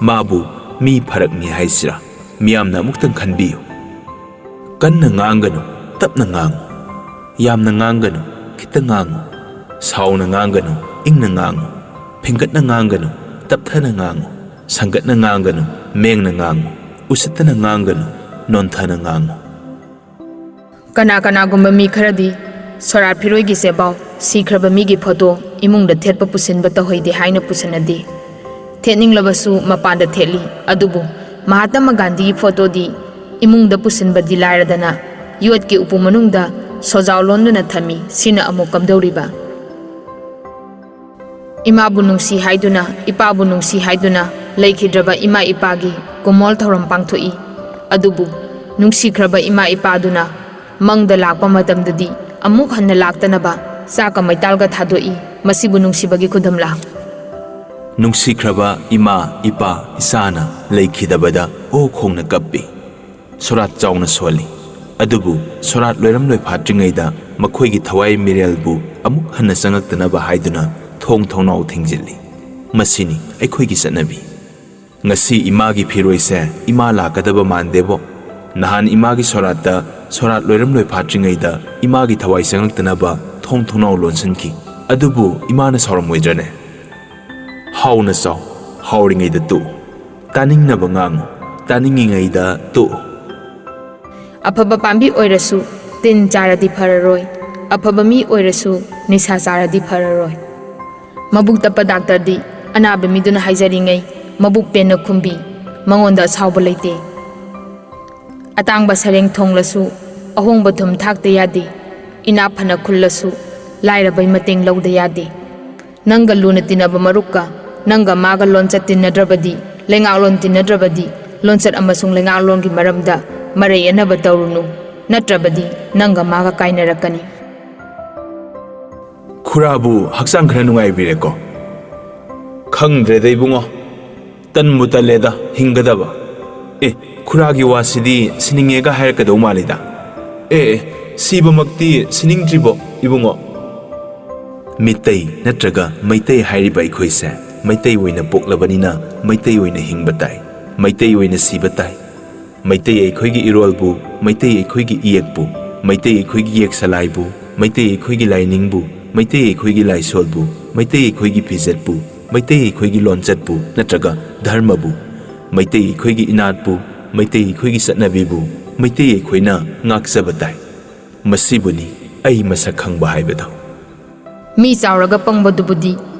ꯃꯥꯕꯨ ꯃꯤ ꯐꯔꯛꯅꯤ ꯍꯥꯏꯁꯤꯔꯥ? ꯃꯤꯌꯥꯝꯅ ꯑꯃꯨꯛꯇꯪ ꯈꯟꯕꯤꯌꯨ꯫ ꯀꯟꯅ ꯉꯥꯡꯒꯅꯨ, ꯇꯞꯅ ꯉꯥꯡꯉꯨ꯫ ꯌꯥꯝꯅ ꯉꯥꯡꯒꯅꯨ, ꯈꯤꯇ ꯉꯥꯡꯉꯨ꯫ ꯁꯥꯎꯅ ꯉꯥꯡꯒꯅꯨ, ꯏꯪꯅ ꯉꯥꯡꯉꯨ꯫ ꯐꯤꯡꯒꯠꯅ ꯉꯥꯡꯒꯅꯨ, ꯇꯞꯊꯅ ꯉꯥꯡꯉꯨ꯫ ꯁꯪꯒꯠꯅ ꯉꯥꯡꯒꯅꯨ, ꯃꯦꯡꯅ ꯉꯥꯡꯉꯨ꯫ ꯎꯁꯤꯠꯇꯅ ꯉꯥꯡꯒꯅꯨ, ꯅꯣꯟꯊꯅ ꯉꯥꯡꯉꯨ꯫ ꯀꯅꯥ ꯀꯅꯥꯒꯨꯝꯕ ꯃꯤ ꯈꯔꯗꯤ ꯁꯣꯔꯥꯠ ꯐꯤꯔꯣꯏꯒꯤ ꯆꯦꯕꯥꯎ, ꯁꯤꯈ꯭ꯔꯕ ꯃꯤꯒꯤ ꯐꯣꯇꯣ ꯏꯃꯨꯡꯗ ꯊꯦꯠꯄ ꯄꯨꯁꯤꯟꯕ ꯇꯧꯍꯩꯗꯦ ꯍꯥꯏꯅ ꯄꯨꯁꯤꯟꯅꯗꯦ꯫ ꯊꯦꯠꯅꯤꯡꯂꯕꯁꯨ ꯃꯄꯥꯟꯗ ꯊꯦꯠꯂꯤ꯫ ꯑꯗꯨꯕꯨ ꯃꯍꯥꯇꯃ ꯒꯥꯟꯙꯤꯒꯤ ꯐꯣꯇꯣꯗꯤ ꯏꯃꯨꯡꯗ ꯄꯨꯁꯤꯟꯕꯗꯤ ꯂꯥꯏꯔꯗꯅ ꯌꯣꯠꯀꯤ ꯎꯄꯨ ꯃꯅꯨꯡꯗ ꯁꯣꯖꯥꯎ ꯂꯣꯟꯗꯨꯅ ꯊꯝꯃꯤ꯫ ꯁꯤꯅ ꯑꯃꯨꯛ ꯀꯝꯗꯧꯔꯤꯕ? ꯏꯃꯥꯕꯨ ꯅꯨꯡꯁꯤ ꯍꯥꯏꯗꯨꯅ, ꯏꯄꯥꯕꯨ ꯅꯨꯡꯁꯤ ꯍꯥꯏꯗꯨꯅ ꯂꯩꯈꯤꯗ꯭ꯔꯕ ꯏꯃꯥ ꯏꯄꯥꯒꯤ ꯀꯨꯃꯣꯜ ꯊꯧꯔꯝ ꯄꯥꯡꯊꯣꯛꯏ꯫ ꯑꯗꯨꯕꯨ ꯅꯨꯡꯁꯤꯈ꯭ꯔꯕ ꯏꯃꯥ ꯏꯄꯥꯗꯨꯅ ꯃꯪꯗ ꯂꯥꯛꯄ ꯃꯇꯝꯗꯗꯤ ꯑꯃꯨꯛ ꯍꯟꯅ ꯂꯥꯛꯇꯅꯕ ꯆꯥꯛꯀ ꯃꯩꯇꯥꯜꯒ ꯊꯥꯗꯣꯛꯏ꯫ ꯃꯁꯤꯕꯨ ꯅꯨꯡꯁꯤꯕꯒꯤ ꯈꯨꯗꯝꯂꯥ? ꯅꯨꯡꯁꯤꯈ꯭ꯔꯕ ꯏꯃꯥ, ꯏꯄꯥ, ꯏꯆꯥꯅ ꯂꯩꯈꯤꯗꯕꯗ ꯑꯣ ꯈꯣꯡꯅ ꯀꯞꯄꯤ꯫ ꯁꯣꯔꯥꯠ ꯆꯥꯎꯅ ꯁꯣꯜꯂꯤ꯫ ꯑꯗꯨꯕꯨ ꯁꯣꯔꯥꯠ ꯂꯣꯏꯔꯝ ꯂꯣꯏꯐꯥꯠꯇ꯭ꯔꯤꯉꯩꯗ ꯃꯈꯣꯏꯒꯤ ꯊꯋꯥꯏ ꯃꯤꯔꯦꯜꯕꯨ ꯑꯃꯨꯛ ꯍꯟꯅ ꯆꯪꯉꯛꯇꯅꯕ ꯍꯥꯏꯗꯨꯅ ꯊꯣꯡ ꯊꯣꯡꯅꯥꯎ ꯊꯤꯡꯖꯤꯜꯂꯤ꯫ ꯃꯁꯤꯅꯤ ꯑꯩꯈꯣꯏꯒꯤ ꯆꯠꯅꯕꯤ꯫ ꯉꯁꯤ ꯏꯃꯥꯒꯤ ꯐꯤꯔꯣꯏꯁꯦ ꯏꯃꯥ ꯂꯥꯛꯀꯗꯕ ꯃꯥꯟꯗꯦꯕꯣ꯫ ꯅꯍꯥꯟ ꯏꯃꯥꯒꯤ ꯁꯣꯔꯥꯠꯇ ꯁꯣꯔꯥꯠ ꯂꯣꯏꯔꯝ ꯂꯣꯏꯐꯥꯠꯇ꯭ꯔꯤꯉꯩꯗ ꯏꯃꯥꯒꯤ ꯊꯋꯥꯏ ꯆꯪꯉꯛꯇꯅꯕ ꯊꯣꯡ ꯊꯣꯡꯅꯥꯎ ꯂꯣꯟꯁꯤꯟꯈꯤ꯫ ꯑꯗꯨꯕꯨ ꯏꯃꯥꯅ ꯁꯥꯎꯔꯝꯃꯣꯏꯗ꯭ꯔꯅꯦ? ꯍꯥꯎꯅ ꯆꯥꯎ, ꯍꯥꯎꯔꯤꯉꯩꯗ ꯇꯣꯛꯎ꯫ ꯇꯥꯅꯤꯡꯅꯕ ꯉꯥꯡꯉꯨ, ꯇꯥꯅꯤꯡꯉꯤꯉꯩꯗ ꯇꯣꯛꯎ꯫ ꯑꯐꯕ ꯄꯥꯝꯕꯤ ꯑꯣꯏꯔꯁꯨ ꯇꯤꯟ ꯆꯥꯔꯗꯤ ꯐꯔꯔꯣꯏ꯫ ꯑꯐꯕ ꯃꯤ ꯑꯣꯏꯔꯁꯨ ꯅꯤꯁꯥ ꯆꯥꯔꯗꯤ ꯐꯔꯔꯣꯏ꯫ ꯃꯕꯨꯛ ꯇꯞꯄ ꯗꯥꯛꯇꯔꯗꯤ ꯑꯅꯥꯕ ꯃꯤꯗꯨꯅ ꯍꯥꯏꯖꯔꯤꯉꯩ ꯃꯕꯨꯛ ꯄꯦꯟꯅ ꯈꯨꯝꯕꯤ, ꯃꯉꯣꯟꯗ ꯑꯁꯥꯎꯕ ꯂꯩꯇꯦ꯫ ꯑꯇꯥꯡꯕ ꯁꯔꯦꯡ ꯊꯣꯡꯂꯁꯨ ꯑꯍꯣꯡꯕ ꯊꯨꯝ ꯊꯥꯛꯇ ꯌꯥꯗꯦ꯫ ꯏꯅꯥꯛ ꯐꯅ ꯈꯨꯜꯂꯁꯨ ꯂꯥꯏꯔꯕꯩ ꯃꯇꯦꯡ ꯂꯧꯗ ꯌꯥꯗꯦ꯫ ꯅꯪꯒ ꯂꯨꯅ ꯇꯤꯟꯅꯕ ꯃꯔꯨꯞꯀ ꯅꯪꯒ ꯃꯥꯒ ꯂꯣꯟꯆꯠ ꯇꯤꯟꯅꯗ꯭ꯔꯕꯗꯤ, ꯂꯩꯉꯥꯛꯂꯣꯟ ꯇꯤꯟꯅꯗ꯭ꯔꯕꯗꯤ, ꯂꯣꯟꯆꯠ ꯑꯃꯁꯨꯡ ꯂꯩꯉꯥꯛꯂꯣꯟꯒꯤ ꯃꯔꯝꯗ ꯃꯔꯩ ꯌꯦꯠꯅꯕ ꯇꯧꯔꯨꯅꯨ, ꯅꯠꯇ꯭ꯔꯕꯗꯤ ꯅꯪꯒ ꯃꯥꯒ ꯀꯥꯏꯅꯔꯛꯀꯅꯤ꯫ ꯈꯨꯔꯥꯕꯨ ꯍꯛꯆꯥꯡ ꯈꯔ ꯅꯨꯡꯉꯥꯏꯕꯤꯔꯦꯀꯣ? ꯈꯪꯗ꯭ꯔꯦꯗ ꯏꯕꯨꯡꯉꯣ, ꯇꯟꯕꯨ ꯇꯜꯂꯦꯗ ꯍꯤꯡꯒꯗꯕ꯫ ꯑꯦ, ꯈꯨꯔꯥꯒꯤ ꯋꯥꯁꯤꯗꯤ ꯁꯤꯅꯤꯡꯉꯦꯒ ꯍꯥꯏꯔꯛꯀꯗꯧ ꯃꯥꯜꯂꯤꯗ꯫ ꯑꯦ ꯑꯦ, ꯁꯤꯕꯃꯛꯇꯤ ꯁꯤꯅꯤꯡꯗ꯭ꯔꯤꯕꯣ ꯏꯕꯨꯡꯉꯣ? ꯃꯤꯇꯩ ꯅꯠꯇ꯭ꯔꯒ ꯃꯩꯇꯩ ꯍꯥꯏꯔꯤꯕ ꯑꯩꯈꯣꯏꯁꯦ ꯃꯩꯇꯩ ꯑꯣꯏꯅ ꯄꯣꯛꯂꯕꯅꯤꯅ ꯃꯩꯇꯩ ꯑꯣꯏꯅ ꯍꯤꯡꯕ ꯇꯥꯏ, ꯃꯩꯇꯩ ꯑꯣꯏꯅ ꯁꯤꯕ ꯇꯥꯏ꯫ ꯃꯩꯇꯩ ꯑꯩꯈꯣꯏꯒꯤ ꯏꯔꯣꯜꯕꯨ, ꯃꯩꯇꯩ ꯑꯩꯈꯣꯏꯒꯤ ꯏꯌꯦꯛꯄꯨ, ꯃꯩꯇꯩ ꯑꯩꯈꯣꯏꯒꯤ ꯌꯦꯛ ꯁꯂꯥꯏꯕꯨ, ꯃꯩꯇꯩ ꯑꯩꯈꯣꯏꯒꯤ ꯂꯥꯏꯅꯤꯡꯕꯨ, ꯃꯩꯇꯩ ꯑꯩꯈꯣꯏꯒꯤ ꯂꯥꯏꯁꯣꯜꯕꯨ, ꯃꯩꯇꯩ ꯑꯩꯈꯣꯏꯒꯤ ꯐꯤꯖꯦꯠꯄꯨ, ꯃꯩꯇꯩ ꯑꯩꯈꯣꯏꯒꯤ ꯂꯣꯟꯆꯠꯄꯨ ꯅꯠꯇ꯭ꯔꯒ ꯙꯔꯃꯕꯨ, ꯃꯩꯇꯩ ꯑꯩꯈꯣꯏꯒꯤ ꯏꯅꯥꯠꯄꯨ, ꯃꯩꯇꯩ ꯑꯩꯈꯣꯏꯒꯤ ꯆꯠꯅꯕꯤꯕꯨ ꯃꯩꯇꯩ ꯑꯩꯈꯣꯏꯅ ꯉꯥꯛꯆꯕ ꯇꯥꯏ꯫ ꯃꯁꯤꯕꯨꯅꯤ ꯑꯩ ꯃꯁꯛ ꯈꯪꯕ ꯍꯥꯏꯕꯗꯣ꯫ ꯃꯤ ꯆꯥꯎꯔꯒ ꯄꯪꯕꯗꯨꯕꯨꯗꯤ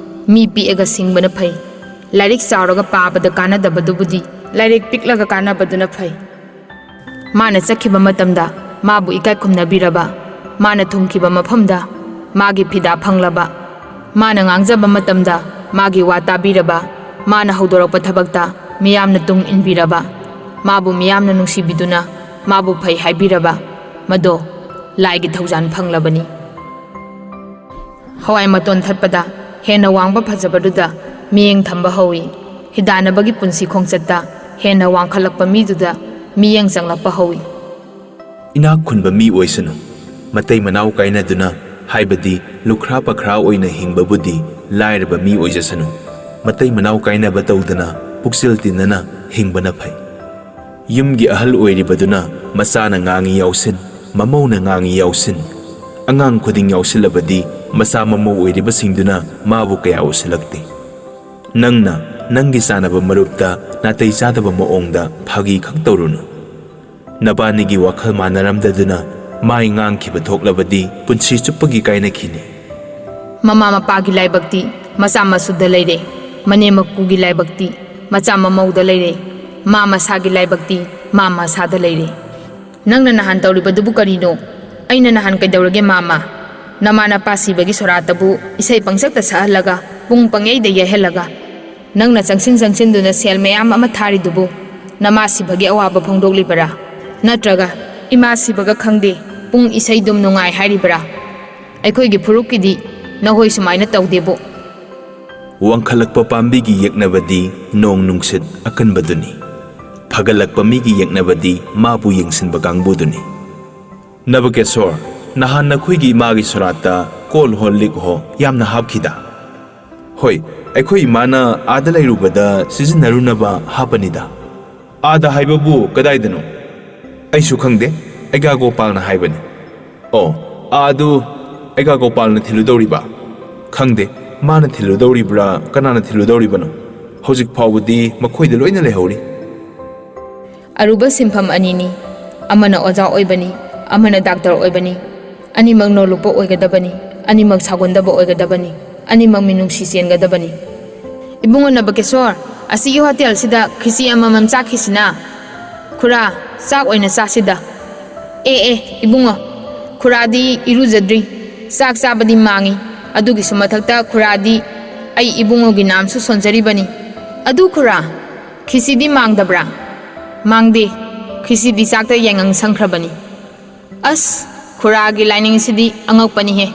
ꯃꯤ ꯄꯤꯛꯑꯒ ꯁꯤꯡꯕꯅ ꯐꯩ꯫ ꯂꯥꯏꯔꯤꯛ ꯆꯥꯎꯔꯒ ꯄꯥꯕꯗ ꯀꯥꯟꯅꯗꯕꯗꯨꯕꯨꯗꯤ ꯂꯥꯏꯔꯤꯛ ꯄꯤꯛꯂꯒ ꯀꯥꯟꯅꯕꯗꯨꯅ ꯐꯩ꯫ ꯃꯥꯅ ꯆꯠꯈꯤꯕ ꯃꯇꯝꯗ ꯃꯥꯕꯨ ꯏꯀꯥꯏ ꯈꯨꯝꯅꯕꯤꯔꯕ, ꯃꯥꯅ ꯊꯨꯡꯈꯤꯕ ꯃꯐꯝꯗ ꯃꯥꯒꯤ ꯐꯤꯗꯥ ꯐꯪꯂꯕ, ꯃꯥꯅ ꯉꯥꯡꯖꯕ ꯃꯇꯝꯗ ꯃꯥꯒꯤ ꯋꯥ ꯇꯥꯕꯤꯔꯕ, ꯃꯥꯅ ꯍꯧꯗꯣꯔꯛꯄ ꯊꯕꯛꯇ ꯃꯤꯌꯥꯝꯅ ꯇꯨꯡ ꯏꯟꯕꯤꯔꯕ, ꯃꯥꯕꯨ ꯃꯤꯌꯥꯝꯅ ꯅꯨꯡꯁꯤꯕꯤꯗꯨꯅ ꯃꯥꯕꯨ ꯐꯩ ꯍꯥꯏꯕꯤꯔꯕ, ꯃꯗꯣ ꯂꯥꯏꯒꯤ ꯊꯧꯖꯥꯜ ꯐꯪꯂꯕꯅꯤ꯫ ꯍꯋꯥꯏ ꯃꯇꯣꯟ ꯊꯠꯄꯗ ꯍꯦꯟꯅ ꯋꯥꯡꯕ ꯐꯖꯕꯗꯨꯗ ꯃꯤꯠꯌꯦꯡ ꯊꯝꯕ ꯍꯧꯏ꯫ ꯍꯤꯗꯥꯟꯅꯕꯒꯤ ꯄꯨꯟꯁꯤ ꯈꯣꯡꯆꯠꯇ ꯍꯦꯟꯅ ꯋꯥꯡꯈꯠꯂꯛꯄ ꯃꯤꯗꯨꯗ ꯃꯤꯠꯌꯦꯡ ꯆꯪꯂꯛꯄ ꯍꯧꯏ꯫ ꯏꯅꯥꯛ ꯈꯨꯟꯕ ꯃꯤ ꯑꯣꯏꯁꯅꯨ, ꯃꯇꯩ ꯃꯅꯥꯎ ꯀꯥꯏꯅꯗꯨꯅ, ꯍꯥꯏꯕꯗꯤ ꯂꯨꯈ꯭ꯔꯥ ꯄꯈ꯭ꯔꯥ ꯑꯣꯏꯅ ꯍꯤꯡꯕꯕꯨꯗꯤ ꯂꯥꯏꯔꯕ ꯃꯤ ꯑꯣꯏꯖꯁꯅꯨ, ꯃꯇꯩ ꯃꯅꯥꯎ ꯀꯥꯏꯅꯕ ꯇꯧꯗꯅ ꯄꯨꯛꯆꯦꯜ ꯇꯤꯟꯅꯅ ꯍꯤꯡꯕꯅ ꯐꯩ꯫ ꯌꯨꯝꯒꯤ ꯑꯍꯜ ꯑꯣꯏꯔꯤꯕꯗꯨꯅ ꯃꯆꯥꯅ ꯉꯥꯡꯉꯤ ꯌꯥꯎꯁꯤꯟ, ꯃꯃꯧꯅ ꯉꯥꯡꯉꯤ ꯌꯥꯎꯁꯤꯟ, ꯑꯉꯥꯡ ꯈꯨꯗꯤꯡ ꯌꯥꯎꯁꯤꯜꯂꯕꯗꯤ ꯃꯆꯥ ꯃꯃꯧ ꯑꯣꯏꯔꯤꯕꯁꯤꯡꯗꯨꯅ ꯃꯥꯕꯨ ꯀꯌꯥ ꯎꯁꯤꯜꯂꯛꯇꯦ꯫ ꯅꯪꯅ ꯅꯪꯒꯤ ꯆꯥꯟꯅꯕ ꯃꯔꯨꯞꯇ ꯅꯥꯇꯩ ꯆꯥꯗꯕ ꯃꯑꯣꯡꯗ ꯐꯥꯒꯤ ꯈꯛ ꯇꯧꯔꯨꯅꯨ꯫ ꯅꯕꯥꯅꯤꯒꯤ ꯋꯥꯈꯜ ꯃꯥꯟꯅꯔꯝꯗꯗꯨꯅ ꯃꯥꯏ ꯉꯥꯡꯈꯤꯕ ꯊꯣꯛꯂꯕꯗꯤ ꯄꯨꯟꯁꯤ ꯆꯨꯞꯄꯒꯤ ꯀꯥꯏꯅꯈꯤꯅꯤ꯫ ꯃꯃꯥ ꯃꯄꯥꯒꯤ ꯂꯥꯏꯕꯛꯇꯤ ꯃꯆꯥ ꯃꯁꯨꯗ ꯂꯩꯔꯦ, ꯃꯅꯦꯝ ꯃꯀꯨꯒꯤ ꯂꯥꯏꯕꯛꯇꯤ ꯃꯆꯥ ꯃꯃꯧꯗ ꯂꯩꯔꯦ, ꯃꯥ ꯃꯁꯥꯒꯤ ꯂꯥꯏꯕꯛꯇꯤ ꯃꯥ ꯃꯁꯥꯗ ꯂꯩꯔꯦ꯫ ꯅꯪꯅ ꯅꯍꯥꯟ ꯇꯧꯔꯤꯕꯗꯨꯕꯨ ꯀꯔꯤꯅꯣ? ꯑꯩꯅ ꯅꯍꯥꯟ ꯀꯩꯗꯧꯔꯒꯦ ꯃꯥꯃ? ꯅꯃꯥ ꯅꯄꯥ ꯁꯤꯕꯒꯤ ꯁꯣꯔꯥꯠꯇꯕꯨ ꯏꯁꯩ ꯄꯪꯁꯛꯇ ꯁꯛꯍꯜꯂꯒ, ꯄꯨꯡ ꯄꯪꯌꯩꯗ ꯌꯩꯍꯜꯂꯒ, ꯅꯪꯅ ꯆꯪꯁꯤꯟ ꯆꯪꯁꯤꯟꯗꯨꯅ ꯁꯦꯜ ꯃꯌꯥꯝ ꯑꯃ ꯊꯥꯔꯤꯗꯨꯕꯨ ꯅꯃꯥ ꯁꯤꯕꯒꯤ ꯑꯋꯥꯕ ꯐꯣꯡꯗꯣꯛꯂꯤꯕꯔꯥ? ꯅꯠꯇ꯭ꯔꯒ ꯏꯃꯥ ꯁꯤꯕꯒ ꯈꯪꯗꯦ, ꯄꯨꯡ ꯏꯁꯩꯗꯨꯝ ꯅꯨꯡꯉꯥꯏ ꯍꯥꯏꯔꯤꯕꯔꯥ? ꯑꯩꯈꯣꯏꯒꯤ ꯐꯨꯔꯨꯞꯀꯤꯗꯤ ꯅꯈꯣꯏ ꯁꯨꯃꯥꯏꯅ ꯇꯧꯗꯦꯕꯨ꯫ ꯋꯥꯡꯈꯠꯂꯛꯄ ꯄꯥꯝꯕꯤꯒꯤ ꯌꯦꯛꯅꯕꯗꯤ ꯅꯣꯡ ꯅꯨꯡꯁꯤꯠ ꯑꯀꯟꯕꯗꯨꯅꯤ꯫ ꯐꯒꯠꯂꯛꯄ ꯃꯤꯒꯤ ꯌꯦꯛꯅꯕꯗꯤ ꯃꯥꯕꯨ ꯌꯦꯡꯁꯤꯟꯕ ꯀꯥꯡꯕꯨꯗꯨꯅꯤ꯫ ꯅꯕꯀꯦꯁꯣꯔ, ꯅꯍꯥꯟ ꯅꯈꯣꯏꯒꯤ ꯏꯃꯥꯒꯤ ꯁꯣꯔꯥꯠꯇ ꯀꯣꯜ ꯍꯣ ꯂꯤꯛ ꯍꯣ ꯌꯥꯝꯅ ꯍꯥꯞꯈꯤꯗ꯫ ꯍꯣꯏ, ꯑꯩꯈꯣꯏ ꯏꯃꯥꯅ ꯑꯥꯗ ꯂꯩꯔꯨꯕꯗ ꯁꯤꯖꯤꯟꯅꯔꯨꯅꯕ ꯍꯥꯞꯄꯅꯤꯗ꯫ ꯑꯥꯗ ꯍꯥꯏꯕꯕꯨ ꯀꯗꯥꯏꯗꯅꯣ? ꯑꯩꯁꯨ ꯈꯪꯗꯦ, ꯑꯩꯒꯥ ꯒꯣꯄꯥꯜꯅ ꯍꯥꯏꯕꯅꯤ꯫ ꯑꯣ, ꯑꯥ, ꯑꯗꯨ ꯑꯩꯒꯥ ꯒꯣꯄꯥꯜꯅ ꯊꯤꯜꯂꯨꯗꯧꯔꯤꯕ? ꯈꯪꯗꯦ, ꯃꯥꯅ ꯊꯤꯜꯂꯨꯗꯧꯔꯤꯕ꯭ꯔꯥ, ꯀꯅꯥꯅ ꯊꯤꯜꯂꯨꯗꯧꯔꯤꯕꯅꯣ? ꯍꯧꯖꯤꯛ ꯐꯥꯎꯕꯗꯤ ꯃꯈꯣꯏꯗ ꯂꯣꯏꯅ ꯂꯩꯍꯧꯔꯤ꯫ ꯑꯔꯨꯕ ꯁꯤꯟꯐꯝ ꯑꯅꯤꯅꯤ, ꯑꯃꯅ ꯑꯣꯖꯥ ꯑꯣꯏꯕꯅꯤ, ꯑꯃꯅ ꯗꯥꯛꯇꯔ ꯑꯣꯏꯕꯅꯤ꯫ ꯑꯅꯤꯃꯛ ꯅꯣꯂꯨꯛꯄ ꯑꯣꯏꯒꯗꯕꯅꯤ, ꯑꯅꯤꯃꯛ ꯁꯥꯎꯒꯟꯗꯕ ꯑꯣꯏꯒꯗꯕꯅꯤ, ꯑꯅꯤꯃꯛ ꯃꯤꯅꯨꯡꯁꯤ ꯆꯦꯟꯒꯗꯕꯅꯤ꯫ ꯏꯕꯨꯡꯉꯣ ꯅꯕꯀꯦꯁꯣꯔ, ꯑꯁꯤꯒꯤ ꯍꯣꯇꯦꯜꯁꯤꯗ ꯈꯤꯆꯤ ꯑꯃꯃꯝ ꯆꯥꯈꯤꯁꯤꯅ꯫ ꯈꯨꯔꯥ, ꯆꯥꯛ ꯑꯣꯏꯅ ꯆꯥꯁꯤꯗ꯫ ꯑꯦ, ꯑꯦ, ꯏꯕꯨꯡꯉꯣ, ꯈꯨꯔꯥꯗꯤ ꯏꯔꯨꯖꯗ꯭ꯔꯤ, ꯆꯥꯛ ꯆꯥꯕꯗꯤ ꯃꯥꯡꯉꯤ, ꯑꯗꯨꯒꯤꯁꯨ ꯃꯊꯛꯇ ꯈꯨꯔꯥꯗꯤ ꯑꯩ ꯏꯕꯨꯡꯉꯣꯒꯤ ꯅꯥꯝꯁꯨ ꯁꯣꯟꯖꯔꯤꯕꯅꯤ꯫ ꯑꯗꯨ ꯈꯨꯔꯥ, ꯈꯤꯆꯤꯗꯤ ꯃꯥꯡꯗꯕ꯭ꯔꯥ? ꯃꯥꯡꯗꯦ, ꯈꯤꯆꯤꯗꯤ ꯆꯥꯛꯇ ꯌꯥꯏꯉꯪ ꯁꯪꯈ꯭ꯔꯕꯅꯤ꯫ ꯑꯁ, ꯈꯨꯔꯥꯒꯤ ꯂꯥꯏꯅꯤꯡꯁꯤꯗꯤ ꯑꯉꯛꯄꯅꯤꯍꯦ꯫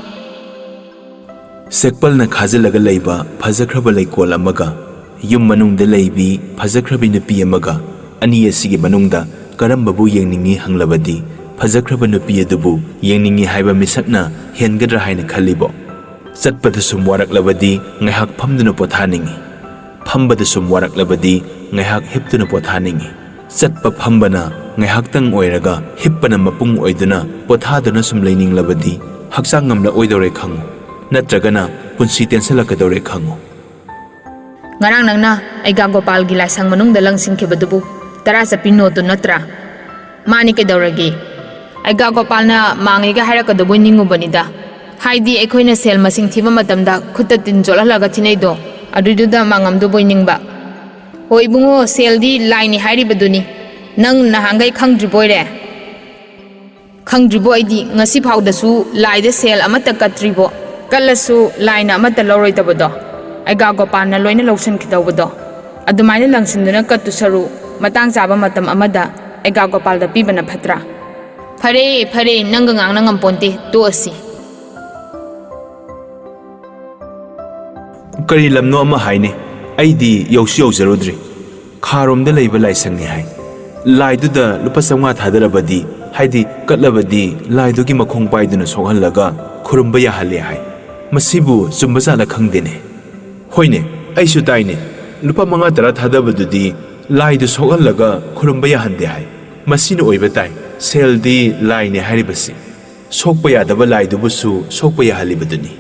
ꯁꯦꯛꯄꯜꯅ ꯈꯥꯖꯤꯜꯂꯒ ꯂꯩꯕ ꯐꯖꯈ꯭ꯔꯕ ꯂꯩꯀꯣꯜ ꯑꯃꯒ ꯌꯨꯝ ꯃꯅꯨꯡꯗ ꯂꯩꯕꯤ ꯐꯖꯈ꯭ꯔꯕꯤ ꯅꯨꯄꯤ ꯑꯃꯒ, ꯑꯅꯤ ꯑꯁꯤꯒꯤ ꯃꯅꯨꯡꯗ ꯀꯔꯝꯕꯕꯨ ꯌꯦꯡꯅꯤꯡꯉꯤ ꯍꯪꯂꯕꯗꯤ ꯐꯖꯈ꯭ꯔꯕ ꯅꯨꯄꯤ ꯑꯗꯨꯕꯨ ꯌꯦꯡꯅꯤꯡꯉꯤ ꯍꯥꯏꯕ ꯃꯤꯁꯛꯅ ꯍꯦꯟꯒꯗ꯭ꯔꯥ ꯍꯥꯏꯅ ꯈꯜꯂꯤꯕꯣ? ꯆꯠꯄꯗ ꯁꯨꯝ ꯋꯥꯔꯛꯂꯕꯗꯤ ꯉꯥꯏꯍꯥꯛ ꯐꯝꯗꯨꯅ ꯄꯣꯊꯥꯅꯤꯡꯉꯤ꯫ ꯐꯝꯕꯗ ꯁꯨꯝ ꯋꯥꯔꯛꯂꯕꯗꯤ ꯉꯥꯏꯍꯥꯛ ꯍꯤꯞꯇꯨꯅ ꯄꯣꯊꯥꯅꯤꯡꯉꯤ꯫ ꯆꯠꯄ ꯐꯝꯕꯅ ꯉꯥꯏꯍꯥꯛꯇꯪ ꯑꯣꯏꯔꯒ ꯍꯤꯞꯄꯅ ꯃꯄꯨꯡ ꯑꯣꯏꯗꯨꯅ ꯄꯣꯊꯥꯗꯨꯅ ꯁꯨꯝ ꯂꯩꯅꯤꯡꯂꯕꯗꯤ ꯍꯛꯆꯥꯡ ꯉꯝꯂꯛꯑꯣꯏꯗꯧꯔꯦ ꯈꯪꯉꯨ꯫ ꯅꯠꯇ꯭ꯔꯒꯅ ꯄꯨꯟꯁꯤ ꯇꯦꯟꯁꯤꯜꯂꯛꯀꯗꯧꯔꯦ ꯈꯪꯉꯨ꯫ ꯉꯔꯥꯡ ꯅꯪꯅ ꯑꯩꯒꯥ ꯒꯣꯄꯥꯜꯒꯤ ꯂꯥꯏꯁꯪ ꯃꯅꯨꯡꯗ ꯂꯪꯁꯤꯟꯈꯤꯕꯗꯨꯕꯨ ꯇꯔꯥ ꯆꯠꯄꯤ ꯅꯣꯠꯇꯨ ꯅꯠꯇ꯭ꯔꯥ? ꯃꯥꯅꯤ, ꯀꯩꯗꯧꯔꯒꯦ? ꯑꯩꯒꯥ ꯒꯣꯄꯥꯜꯅ ꯃꯥꯡꯉꯦꯒ ꯍꯥꯏꯔꯛꯀꯗꯕꯣꯏ ꯅꯤꯡꯉꯨꯕꯅꯤꯗ꯫ ꯍꯥꯏꯗꯤ ꯑꯩꯈꯣꯏꯅ ꯁꯦꯜ ꯃꯁꯤꯡ ꯊꯤꯕ ꯃꯇꯝꯗ ꯈꯨꯠꯇ ꯇꯤꯟ ꯆꯣꯠꯍꯜꯂꯒ ꯊꯤꯅꯩꯗꯣ, ꯑꯗꯨꯏꯗꯨꯗ ꯃꯥꯡꯉꯝꯗꯨꯕꯣꯏ ꯅꯤꯡꯕ꯫ ꯍꯣꯏ ꯏꯕꯨꯡꯉꯣ, ꯁꯦꯜꯗꯤ ꯂꯥꯏꯅꯤ ꯍꯥꯏꯔꯤꯕꯗꯨꯅꯤ꯫ ꯅꯪ ꯅꯍꯥꯟꯈꯩ ꯈꯪꯗ꯭ꯔꯤꯕꯣꯏꯔꯦ? ꯈꯪꯗ꯭ꯔꯤꯕꯣ? ꯑꯩꯗꯤ ꯉꯁꯤ ꯐꯥꯎꯗꯁꯨ ꯂꯥꯏꯗ ꯁꯦꯜ ꯑꯃꯠꯇ ꯀꯠꯇ꯭ꯔꯤꯕꯣ꯫ ꯀꯠꯂꯁꯨ ꯂꯥꯏꯅ ꯑꯃꯠꯇ ꯂꯧꯔꯣꯏꯗꯕꯗꯣ, ꯑꯩꯒꯥ ꯒꯣꯄꯥꯜꯅ ꯂꯣꯏꯅ ꯂꯧꯁꯤꯟꯈꯤꯗꯧꯕꯗꯣ꯫ ꯑꯗꯨꯃꯥꯏꯅ ꯂꯪꯁꯤꯟꯗꯨꯅ ꯀꯠꯇꯨ ꯁꯔꯨ, ꯃꯇꯥꯡ ꯆꯥꯕ ꯃꯇꯝ ꯑꯃꯗ ꯑꯩꯒꯥ ꯒꯣꯄꯥꯜꯗ ꯄꯤꯕꯅ ꯐꯠꯇ꯭ꯔꯥ? ꯐꯔꯦ, ꯐꯔꯦ, ꯅꯪꯒ ꯉꯥꯡꯅ ꯉꯝꯄꯣꯟꯇꯦ, ꯇꯣꯛꯑꯁꯤ꯫ ꯀꯔꯤ ꯂꯝꯅꯣ ꯑꯃ ꯍꯥꯏꯅꯦ, ꯑꯩꯗꯤ ꯌꯧꯁꯨ ꯌꯧꯖꯔꯨꯗ꯭ꯔꯤ꯫ ꯈꯥꯔꯣꯝꯗ ꯂꯩꯕ ꯂꯥꯏꯁꯪꯅꯤ ꯍꯥꯏ꯫ ꯂꯥꯏꯗꯨꯗ ꯂꯨꯄꯥ ꯆꯥꯝꯃꯉꯥ ꯊꯥꯗꯔꯕꯗꯤ, ꯍꯥꯏꯗꯤ ꯀꯠꯂꯕꯗꯤ, ꯂꯥꯏꯗꯨꯒꯤ ꯃꯈꯣꯡ ꯄꯥꯏꯗꯨꯅ ꯁꯣꯛꯍꯜꯂꯒ ꯈꯨꯔꯨꯝꯕ ꯌꯥꯍꯜꯂꯦ ꯍꯥꯏ꯫ ꯃꯁꯤꯕꯨ ꯆꯨꯝꯕꯖꯥꯠꯂ ꯈꯪꯗꯦꯅꯦ꯫ ꯍꯣꯏꯅꯦ, ꯑꯩꯁꯨ ꯇꯥꯏꯅꯦ꯫ ꯂꯨꯄꯥ ꯃꯉꯥ ꯇꯔꯥ ꯊꯥꯗꯕꯗꯨꯗꯤ ꯂꯥꯏꯗꯨ ꯁꯣꯛꯍꯜꯂꯒ ꯈꯨꯔꯨꯝꯕ ꯌꯥꯍꯟꯗꯦ ꯍꯥꯏ꯫ ꯃꯁꯤꯅ ꯑꯣꯏꯕ ꯇꯥꯏ꯫ ꯁꯦꯜꯗꯤ ꯂꯥꯏꯅꯦ ꯍꯥꯏꯔꯤꯕꯁꯤ꯫ ꯁꯣꯛꯄ ꯌꯥꯗꯕ ꯂꯥꯏꯗꯨꯕꯨꯁꯨ ꯁꯣꯛꯄ ꯌꯥꯍꯜꯂꯤꯕꯗꯨꯅꯤ꯫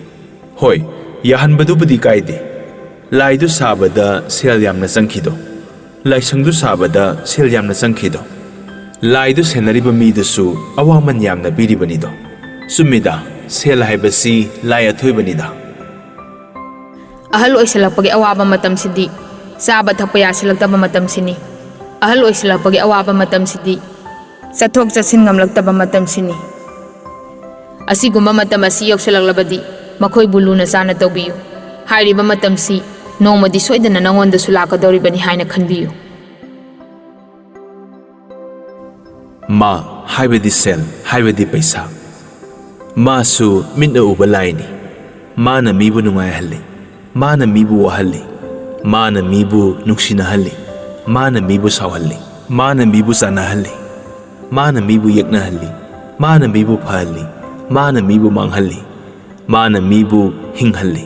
ꯍꯣꯏ, ꯌꯥꯍꯟꯕꯗꯨꯕꯨꯗꯤ ꯀꯥꯏꯗꯦ꯫ ꯂꯥꯏꯗꯨ ꯁꯥꯕꯗ ꯁꯦꯜ ꯌꯥꯝꯅ ꯆꯪꯈꯤꯗꯣ, ꯂꯥꯏꯁꯪꯗꯨ ꯁꯥꯕꯗ ꯁꯦꯜ ꯌꯥꯝꯅ ꯆꯪꯈꯤꯗꯣ, ꯂꯥꯏꯗꯨ ꯁꯦꯟꯅꯔꯤꯕ ꯃꯤꯗꯨꯁꯨ ꯑꯋꯥꯃꯟ ꯌꯥꯝꯅ ꯄꯤꯔꯤꯕꯅꯤꯗꯣ꯫ ꯆꯨꯝꯃꯤꯗ, ꯁꯦꯜ ꯍꯥꯏꯕꯁꯤ ꯂꯥꯏ ꯑꯊꯣꯏꯕꯅꯤꯗ꯫ ꯑꯍꯜ ꯑꯣꯏꯁꯜꯂꯛꯄꯒꯤ ꯑꯋꯥꯕ ꯃꯇꯝꯁꯤꯗꯤ ꯆꯥꯕ ꯊꯛꯄ ꯌꯥꯁꯤꯜꯂꯛꯇꯕ ꯃꯇꯝꯁꯤꯅꯤ꯫ ꯑꯍꯜ ꯑꯣꯏꯁꯜꯂꯛꯄꯒꯤ ꯑꯋꯥꯕ ꯃꯇꯝꯁꯤꯗꯤ ꯆꯠꯊꯣꯛ ꯆꯠꯁꯤꯟ ꯉꯝꯂꯛꯇꯕ ꯃꯇꯝꯁꯤꯅꯤ꯫ ꯑꯁꯤꯒꯨꯝꯕ ꯃꯇꯝ ꯑꯁꯤ ꯌꯧꯁꯤꯜꯂꯛꯂꯕꯗꯤ ꯃꯈꯣꯏꯕꯨ ꯂꯨꯅ ꯆꯥꯅ ꯇꯧꯕꯤꯌꯨ꯫ ꯍꯥꯏꯔꯤꯕ ꯃꯇꯝꯁꯤ ꯅꯣꯡꯃꯗꯤ ꯁꯣꯏꯗꯅ ꯅꯉꯣꯟꯗꯁꯨ ꯂꯥꯛꯀꯗꯧꯔꯤꯕꯅꯤ ꯍꯥꯏꯅ ꯈꯟꯕꯤꯌꯨ꯫ ꯃꯥ ꯍꯥꯏꯕꯗꯤ ꯁꯦꯜ ꯍꯥꯏꯕꯗꯤ ꯄꯩꯁꯥ꯫ ꯃꯥꯁꯨ ꯃꯤꯠꯅ ꯎꯕ ꯂꯥꯏꯅꯤ꯫ ꯃꯥꯅ ꯃꯤꯕꯨ ꯅꯨꯡꯉꯥꯏꯍꯜꯂꯤ꯫ ꯃꯥꯅ ꯃꯤꯕꯨ ꯋꯥꯍꯜꯂꯤ꯫ ꯃꯥꯅ ꯃꯤꯕꯨ ꯅꯨꯡꯁꯤꯅꯍꯜꯂꯤ꯫ ꯃꯥꯅ ꯃꯤꯕꯨ ꯁꯥꯎꯍꯜꯂꯤ꯫ ꯃꯥꯅ ꯃꯤꯕꯨ ꯆꯥꯟꯅꯍꯜꯂꯤ꯫ ꯃꯥꯅ ꯃꯤꯕꯨ ꯌꯦꯛꯅꯍꯜꯂꯤ꯫ ꯃꯥꯅ ꯃꯤꯕꯨ ꯐꯍꯜꯂꯤ꯫ ꯃꯥꯅ ꯃꯤꯕꯨ ꯃꯥꯡꯍꯜꯂꯤ꯫ ꯃꯥꯅ ꯃꯤꯕꯨ ꯍꯤꯡꯍꯜꯂꯤ꯫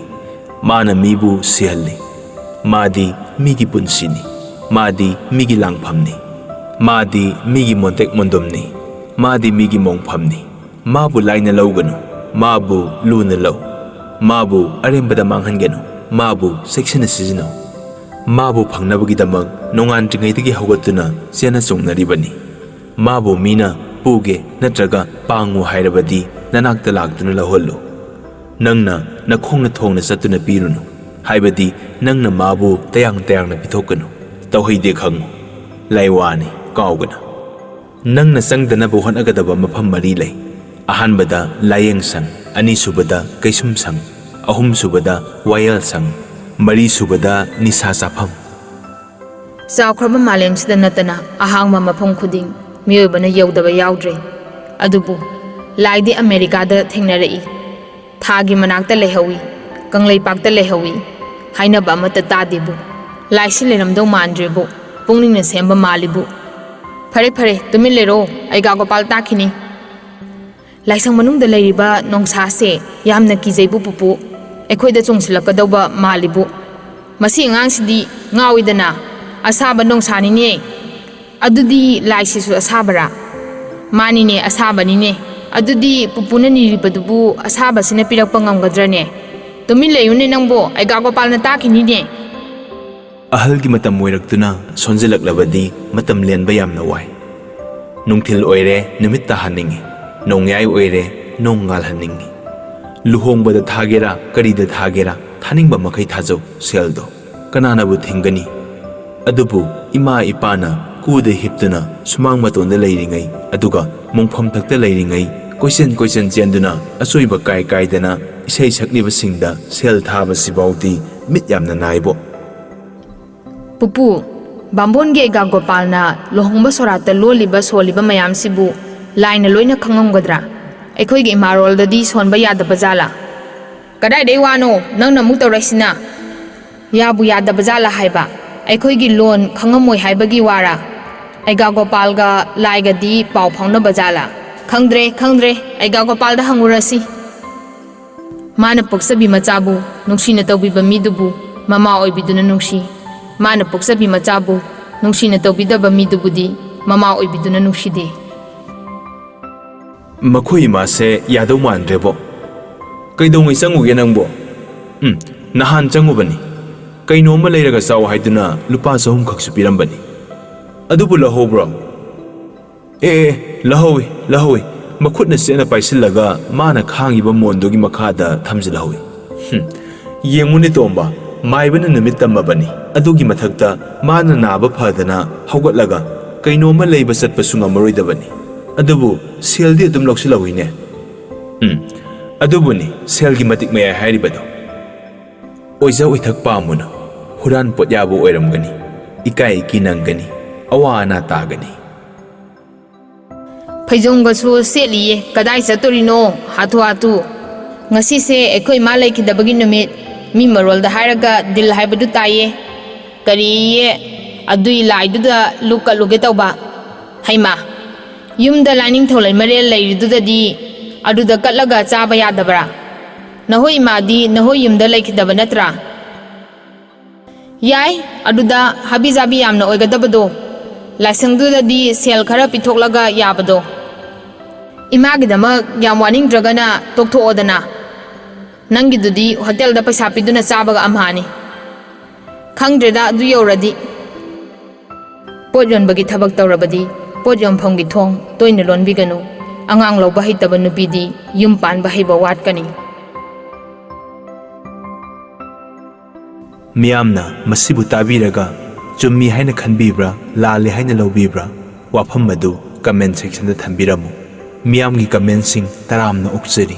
ꯃꯥꯅ ꯃꯤꯕꯨ ꯁꯤꯍꯜꯂꯤ꯫ ꯃꯥꯗꯤ ꯃꯤꯒꯤ ꯄꯨꯟꯁꯤꯅꯤ꯫ ꯃꯥꯗꯤ ꯃꯤꯒꯤ ꯂꯥꯡꯐꯝꯅꯤ꯫ ꯃꯥꯗꯤ ꯃꯤꯒꯤ ꯃꯣꯟꯇꯦꯛ ꯃꯣꯟꯗꯨꯝꯅꯤ꯫ ꯃꯥꯗꯤ ꯃꯤꯒꯤ ꯃꯣꯡꯐꯝꯅꯤ꯫ ꯃꯥꯕꯨ ꯂꯥꯏꯅ ꯂꯧꯒꯅꯨ꯫ ꯃꯥꯕꯨ ꯂꯨꯅ ꯂꯧ꯫ ꯃꯥꯕꯨ ꯑꯔꯦꯝꯕꯗ ꯃꯥꯡꯍꯟꯒꯅꯨ꯫ ꯃꯥꯕꯨ ꯆꯦꯛꯁꯤꯟꯅ ꯁꯤꯖꯤꯟꯅꯧ꯫ ꯃꯥꯕꯨ ꯐꯪꯅꯕꯒꯤꯗꯃꯛ ꯅꯣꯡꯉꯥꯟꯗ꯭ꯔꯤꯉꯩꯗꯒꯤ ꯍꯧꯒꯠꯇꯨꯅ ꯆꯦꯟꯅ ꯆꯣꯡꯅꯔꯤꯕꯅꯤ꯫ ꯃꯥꯕꯨ ꯃꯤꯅ ꯄꯨꯒꯦ ꯅꯠꯇ꯭ꯔꯒ ꯄꯥꯡꯉꯨ ꯍꯥꯏꯔꯕꯗꯤ ꯅꯅꯥꯛꯇ ꯂꯥꯛꯇꯨꯅ ꯂꯧꯍꯜꯂꯨ꯫ ꯅꯪꯅ ꯅꯈꯣꯡꯅ ꯊꯣꯡꯅ ꯆꯠꯇꯨꯅ ꯄꯤꯔꯨꯅꯨ, ꯍꯥꯏꯕꯗꯤ ꯅꯪꯅ ꯃꯥꯕꯨ ꯇꯌꯥꯡ ꯇꯌꯥꯡꯅ ꯄꯤꯊꯣꯛꯀꯅꯨ꯫ ꯇꯧꯍꯩꯗꯦ ꯈꯪꯉꯨ꯫ ꯂꯥꯏꯋꯥꯅꯤ, ꯀꯥꯎꯒꯅꯨ꯫ ꯅꯪꯅ ꯆꯪꯗꯅꯕ ꯍꯣꯠꯅꯒꯗꯕ ꯃꯐꯝ ꯃꯔꯤ ꯂꯩ꯫ ꯑꯍꯥꯟꯕꯗ ꯂꯥꯏꯌꯦꯡ ꯁꯪ, ꯑꯅꯤꯁꯨꯕꯗ ꯀꯩꯁꯨꯝ ꯁꯪ, ꯑꯍꯨꯝꯁꯨꯕꯗ ꯋꯥꯌꯦꯜ ꯁꯪ, ꯃꯔꯤꯁꯨꯕꯗ ꯅꯤꯁꯥ ꯆꯥꯐꯝ꯫ ꯆꯥꯎꯈ꯭ꯔꯕ ꯃꯥꯂꯦꯝꯁꯤꯗ ꯅꯠꯇꯅ ꯑꯍꯥꯡꯕ ꯃꯐꯝ ꯈꯨꯗꯤꯡ ꯃꯤꯑꯣꯏꯕꯅ ꯌꯧꯗꯕ ꯌꯥꯎꯗ꯭ꯔꯦ꯫ ꯑꯗꯨꯕꯨ ꯂꯥꯏꯗꯤ ꯑꯃꯦꯔꯤꯀꯥꯗ ꯊꯦꯡꯅꯔꯛꯏ, ꯊꯥꯒꯤ ꯃꯅꯥꯛꯇ ꯂꯩꯍꯧꯏ, ꯀꯪꯂꯩꯄꯥꯛꯇ ꯂꯩꯍꯧꯏ ꯍꯥꯏꯅꯕ ꯑꯃꯠꯇ ꯇꯥꯗꯦꯕꯨ꯫ ꯂꯥꯏꯁꯤ ꯂꯩꯔꯝꯗꯧ ꯃꯥꯟꯗ꯭ꯔꯦꯕꯨ, ꯄꯨꯛꯅꯤꯡꯅ ꯁꯦꯝꯕ ꯃꯥꯜꯂꯤꯕꯨ꯫ ꯐꯔꯦ ꯐꯔꯦ, ꯇꯨꯃꯤꯟ ꯂꯩꯔꯣ, ꯑꯩꯒꯥ ꯒꯣꯄꯥꯜ ꯇꯥꯈꯤꯅꯤ꯫ ꯂꯥꯏꯁꯪ ꯃꯅꯨꯡꯗ ꯂꯩꯔꯤꯕ ꯅꯣꯡꯁꯥꯁꯦ ꯌꯥꯝꯅ ꯀꯤꯖꯩꯕꯨ ꯄꯨꯄꯨ꯫ ꯑꯩꯈꯣꯏꯗ ꯆꯣꯡꯁꯤꯜꯂꯛꯀꯗꯧꯕ ꯃꯥꯜꯂꯤꯕꯨ꯫ ꯃꯁꯤ ꯑꯉꯥꯡꯁꯤꯗꯤ ꯉꯥꯎꯏꯗꯅ꯫ ꯑꯁꯥꯕ ꯅꯣꯡꯁꯥꯅꯤꯅꯦ꯫ ꯑꯗꯨꯗꯤ ꯂꯥꯏꯁꯤꯁꯨ ꯑꯁꯥꯕꯔꯥ? ꯃꯥꯅꯤꯅꯦ, ꯑꯁꯥꯕꯅꯤꯅꯦ꯫ ꯑꯗꯨꯗꯤ ꯄꯨꯄꯨꯅ ꯅꯤꯔꯤꯕꯗꯨꯕꯨ ꯑꯁꯥꯕꯁꯤꯅ ꯄꯤꯔꯛꯄ ꯉꯝꯒꯗ꯭ꯔꯅꯦ? ꯇꯨꯃꯤꯟ ꯂꯩꯌꯨꯅꯦ ꯅꯪꯕꯣ, ꯑꯩꯒꯥ ꯒꯣꯄꯥꯜꯅ ꯇꯥꯈꯤꯅꯤꯅꯦ꯫ ꯑꯍꯜꯒꯤ ꯃꯇꯝ ꯑꯣꯏꯔꯛꯇꯨꯅ ꯁꯣꯟꯖꯜꯂꯛꯂꯕꯗꯤ ꯃꯇꯝ ꯂꯦꯟꯕ ꯌꯥꯝꯅ ꯋꯥꯏ꯫ ꯅꯨꯡꯊꯤꯜ ꯑꯣꯏꯔꯦ, ꯅꯨꯃꯤꯠ ꯇꯥꯍꯟꯅꯤꯡꯉꯤ꯫ ꯅꯣꯡꯌꯥꯏ ꯑꯣꯏꯔꯦ, ꯅꯣꯡ ꯉꯥꯜꯍꯟꯅꯤꯡꯉꯤ꯫ ꯂꯨꯍꯣꯡꯕꯗ ꯊꯥꯒꯦꯔꯥ, ꯀꯔꯤꯗ ꯊꯥꯒꯦꯔꯥ, ꯊꯥꯅꯤꯡꯕ ꯃꯈꯩ ꯊꯥꯖꯧ, ꯁꯦꯜꯗꯣ ꯀꯅꯥꯅꯕꯨ ꯊꯤꯡꯒꯅꯤ? ꯑꯗꯨꯕꯨ ꯏꯃꯥ ꯏꯄꯥꯅ ꯀꯨꯗ ꯍꯤꯞꯇꯨꯅ ꯁꯨꯃꯥꯡ ꯃꯇꯣꯟꯗ ꯂꯩꯔꯤꯉꯩ, ꯑꯗꯨꯒ ꯃꯣꯡꯐꯝ ꯊꯛꯇ ꯂꯩꯔꯤꯉꯩ, ꯀꯣꯏꯆꯦꯟ ꯀꯣꯏꯆꯦꯟ ꯆꯦꯟꯗꯨꯅ ꯑꯆꯣꯏꯕ ꯀꯥꯏ ꯀꯥꯏꯗꯅ ꯏꯁꯩ ꯁꯛꯂꯤꯕꯁꯤꯡꯗ ꯁꯦꯜ ꯊꯥꯕꯁꯤꯐꯥꯎꯗꯤ ꯃꯤꯠ ꯌꯥꯝꯅ ꯅꯥꯏꯕꯣ꯫ ꯄꯨꯄꯨ, ꯕꯥꯝꯕꯣꯟꯒꯤ ꯑꯩꯒꯥ ꯒꯣꯄꯥꯜꯅ ꯂꯨꯍꯣꯡꯕ ꯁꯣꯔꯥꯠꯇ ꯂꯣꯜꯂꯤꯕ ꯁꯣꯜꯂꯤꯕ ꯃꯌꯥꯝꯁꯤꯕꯨ ꯂꯥꯏꯅ ꯂꯣꯏꯅ ꯈꯪꯉꯝꯒꯗ꯭ꯔꯥ? ꯑꯩꯈꯣꯏꯒꯤ ꯏꯃꯥꯔꯣꯜꯗꯗꯤ ꯁꯣꯟꯕ ꯌꯥꯗꯕ ꯖꯥꯠꯂꯥ? ꯀꯗꯥꯏꯗꯩ ꯋꯥꯅꯣ ꯅꯪꯅ ꯑꯃꯨꯛ ꯇꯧꯔꯛꯏꯁꯤꯅ? ꯌꯥꯕꯨ ꯌꯥꯗꯕ ꯖꯥꯠꯂꯥ ꯍꯥꯏꯕ? ꯑꯩꯈꯣꯏꯒꯤ ꯂꯣꯟ ꯈꯪꯉꯝꯃꯣꯏ ꯍꯥꯏꯕꯒꯤ ꯋꯥꯔꯥ? ꯑꯩꯒꯥ ꯒꯣꯄꯥꯜꯒ ꯂꯥꯏꯒꯗꯤ ꯄꯥꯎ ꯐꯥꯎꯅꯕ ꯖꯥꯠꯂꯥ? ꯈꯪꯗ꯭ꯔꯦ, ꯈꯪꯗ꯭ꯔꯦ, ꯑꯩꯒꯥ ꯒꯣꯄꯥꯜꯗ ꯍꯪꯉꯨꯔꯁꯤ꯫ ꯃꯥꯅ ꯄꯣꯛꯆꯕꯤ ꯃꯆꯥꯕꯨ ꯅꯨꯡꯁꯤꯅ ꯇꯧꯕꯤꯕ ꯃꯤꯗꯨꯕꯨ ꯃꯃꯥ ꯑꯣꯏꯕꯤꯗꯨꯅ ꯅꯨꯡꯁꯤ꯫ ꯃꯥꯅ ꯄꯣꯛꯆꯕꯤ ꯃꯆꯥꯕꯨ ꯅꯨꯡꯁꯤꯅ ꯇꯧꯕꯤꯗꯕ ꯃꯤꯗꯨꯕꯨꯗꯤ ꯃꯃꯥ ꯑꯣꯏꯕꯤꯗꯨꯅ ꯅꯨꯡꯁꯤꯗꯦ꯫ ꯃꯈꯣꯏ ꯏꯃꯥꯁꯦ ꯌꯥꯗꯧ ꯃꯥꯟꯗ꯭ꯔꯦꯕꯣ꯫ ꯀꯩꯗꯧꯉꯩ ꯆꯪꯉꯨꯒꯦ ꯅꯪꯕꯣ? ꯎꯝ, ꯅꯍꯥꯟ ꯆꯪꯉꯨꯕꯅꯤ꯫ ꯀꯩꯅꯣꯝꯃ ꯂꯩꯔꯒ ꯆꯥꯎ ꯍꯥꯏꯗꯨꯅ ꯂꯨꯄꯥ ꯆꯍꯨꯝ ꯈꯛꯁꯨ ꯄꯤꯔꯝꯕꯅꯤ꯫ ꯑꯗꯨꯕꯨ ꯂꯧꯍꯧꯕ꯭ꯔꯣ? ꯑꯦ, ꯑꯦ, ꯂꯧꯍꯧꯏ, ꯂꯧꯍꯧꯏ꯫ ꯃꯈꯨꯠꯅ ꯆꯦꯠꯅ ꯄꯥꯏꯁꯤꯜꯂꯒ ꯃꯥꯅ ꯈꯥꯡꯉꯤꯕ ꯃꯣꯟꯗꯨꯒꯤ ꯃꯈꯥꯗ ꯊꯝꯖꯤꯜꯍꯧꯏ꯫ ꯍꯨꯝ, ꯌꯦꯡꯉꯨꯅꯦ ꯇꯣꯝꯕ, ꯃꯥꯏꯕꯅ ꯅꯨꯃꯤꯠ ꯇꯝꯃꯕꯅꯤ꯫ ꯑꯗꯨꯒꯤ ꯃꯊꯛꯇ ꯃꯥꯅ ꯅꯥꯕ ꯐꯗꯅ ꯍꯧꯒꯠꯂꯒ ꯀꯩꯅꯣꯝꯃ ꯂꯩꯕ ꯆꯠꯄꯁꯨ ꯉꯝꯃꯔꯣꯏꯗꯕꯅꯤ꯫ ꯑꯗꯨꯕꯨ ꯁꯦꯜꯗꯤ ꯑꯗꯨꯝ ꯂꯧꯁꯤꯜꯍꯧꯏꯅꯦ꯫ ꯎꯝ, ꯑꯗꯨꯕꯨꯅꯤ ꯁꯦꯜꯒꯤ ꯃꯇꯤꯛ ꯃꯌꯥꯏ ꯍꯥꯏꯔꯤꯕꯗꯣ꯫ ꯑꯣꯏꯖ ꯑꯣꯏꯊꯛ ꯄꯥꯝꯃꯨꯅꯨ, ꯍꯨꯔꯥꯟ ꯄꯣꯠ ꯌꯥꯕ ꯑꯣꯏꯔꯝꯒꯅꯤ, ꯏꯀꯥꯏ ꯏꯀꯤ ꯅꯪꯒꯅꯤ, ꯑꯋꯥ ꯑꯅꯥ ꯇꯥꯒꯅꯤ꯫ ꯐꯩꯖꯣꯝꯒꯁꯨ ꯁꯦꯠꯂꯤꯌꯦ, ꯀꯗꯥꯏ ꯆꯠꯇꯣꯔꯤꯅꯣ? ꯍꯥꯊꯨ ꯍꯥꯊꯨ꯫ ꯉꯁꯤꯁꯦ ꯑꯩꯈꯣꯏ ꯏꯃꯥ ꯂꯩꯈꯤꯗꯕꯒꯤ ꯅꯨꯃꯤꯠ, ꯃꯤ ꯃꯔꯣꯜꯗ ꯍꯥꯏꯔꯒ ꯗꯤꯜ ꯍꯥꯏꯕꯗꯨ ꯇꯥꯏꯌꯦ꯫ ꯀꯔꯤꯌꯦ? ꯑꯗꯨꯏ ꯂꯥꯏꯗꯨꯗ ꯂꯨ ꯀꯠꯂꯨꯒꯦ ꯇꯧꯕ꯫ ꯍꯩꯃꯥ! ꯌꯨꯝꯗ ꯂꯥꯏꯅꯤꯡꯊꯧ ꯂꯩꯃꯔꯦꯜ ꯂꯩꯔꯤꯗꯨꯗꯗꯤ ꯑꯗꯨꯗ ꯀꯠꯂꯒ ꯆꯥꯕ ꯌꯥꯗꯕ꯭ꯔꯥ? ꯅꯍꯣꯏ ꯏꯃꯥꯗꯤ ꯅꯍꯣꯏ ꯌꯨꯝꯗ ꯂꯩꯈꯤꯗꯕ ꯅꯠꯇ꯭ꯔꯥ? ꯌꯥꯏ, ꯑꯗꯨꯗ ꯍꯥꯕꯤ ꯖꯥꯕꯤ ꯌꯥꯝꯅ ꯑꯣꯏꯒꯗꯕꯗꯣ, ꯂꯥꯏꯁꯪꯗꯨꯗꯗꯤ ꯁꯦꯜ ꯈꯔ ꯄꯤꯊꯣꯛꯂꯒ ꯌꯥꯕꯗꯣ꯫ ꯏꯃꯥꯒꯤꯗꯃꯛ ꯌꯥꯝ ꯋꯥꯅꯤꯡꯗ꯭ꯔꯒꯅ ꯇꯣꯛꯊꯣꯛꯑꯣꯗꯅ꯫ ꯅꯪꯒꯤꯗꯨꯗꯤ ꯍꯣꯇꯦꯜꯗ ꯄꯩꯁꯥ ꯄꯤꯗꯨꯅ ꯆꯥꯕꯒ ꯑꯝꯍꯥꯅꯤ꯫ ꯈꯪꯗ꯭ꯔꯦꯗ, ꯑꯗꯨ ꯌꯧꯔꯗꯤ꯫ ꯄꯣꯠ ꯌꯣꯟꯕꯒꯤ ꯊꯕꯛ ꯇꯧꯔꯕꯗꯤ ꯄꯣꯠ ꯌꯣꯟꯐꯝꯒꯤ ꯊꯣꯡ ꯇꯣꯏꯅ ꯂꯣꯟꯕꯤꯒꯅꯨ꯫ ꯑꯉꯥꯡ ꯂꯧꯕ ꯍꯩꯇꯕ ꯅꯨꯄꯤꯗꯤ ꯌꯨꯝ ꯄꯥꯟꯕ ꯍꯩꯕ ꯋꯥꯠꯀꯅꯤ꯫ ꯃꯤꯌꯥꯝꯅ ꯃꯁꯤꯕꯨ ꯇꯥꯕꯤꯔꯒ ꯆꯨꯝꯃꯤ ꯍꯥꯏꯅ ꯈꯟꯕꯤꯕ꯭ꯔꯥ, ꯂꯥꯜꯂꯤ ꯍꯥꯏꯅ ꯂꯧꯕꯤꯕ꯭ꯔꯥ? ꯋꯥꯐꯝ ꯑꯗꯨ comment sectionꯗ ꯊꯝꯕꯤꯔꯝꯃꯨ꯫ ꯃꯤꯌꯥꯝꯒꯤ commentꯁꯤꯡ ꯇꯔꯥꯝꯅ ꯑꯣꯛꯆꯔꯤ꯫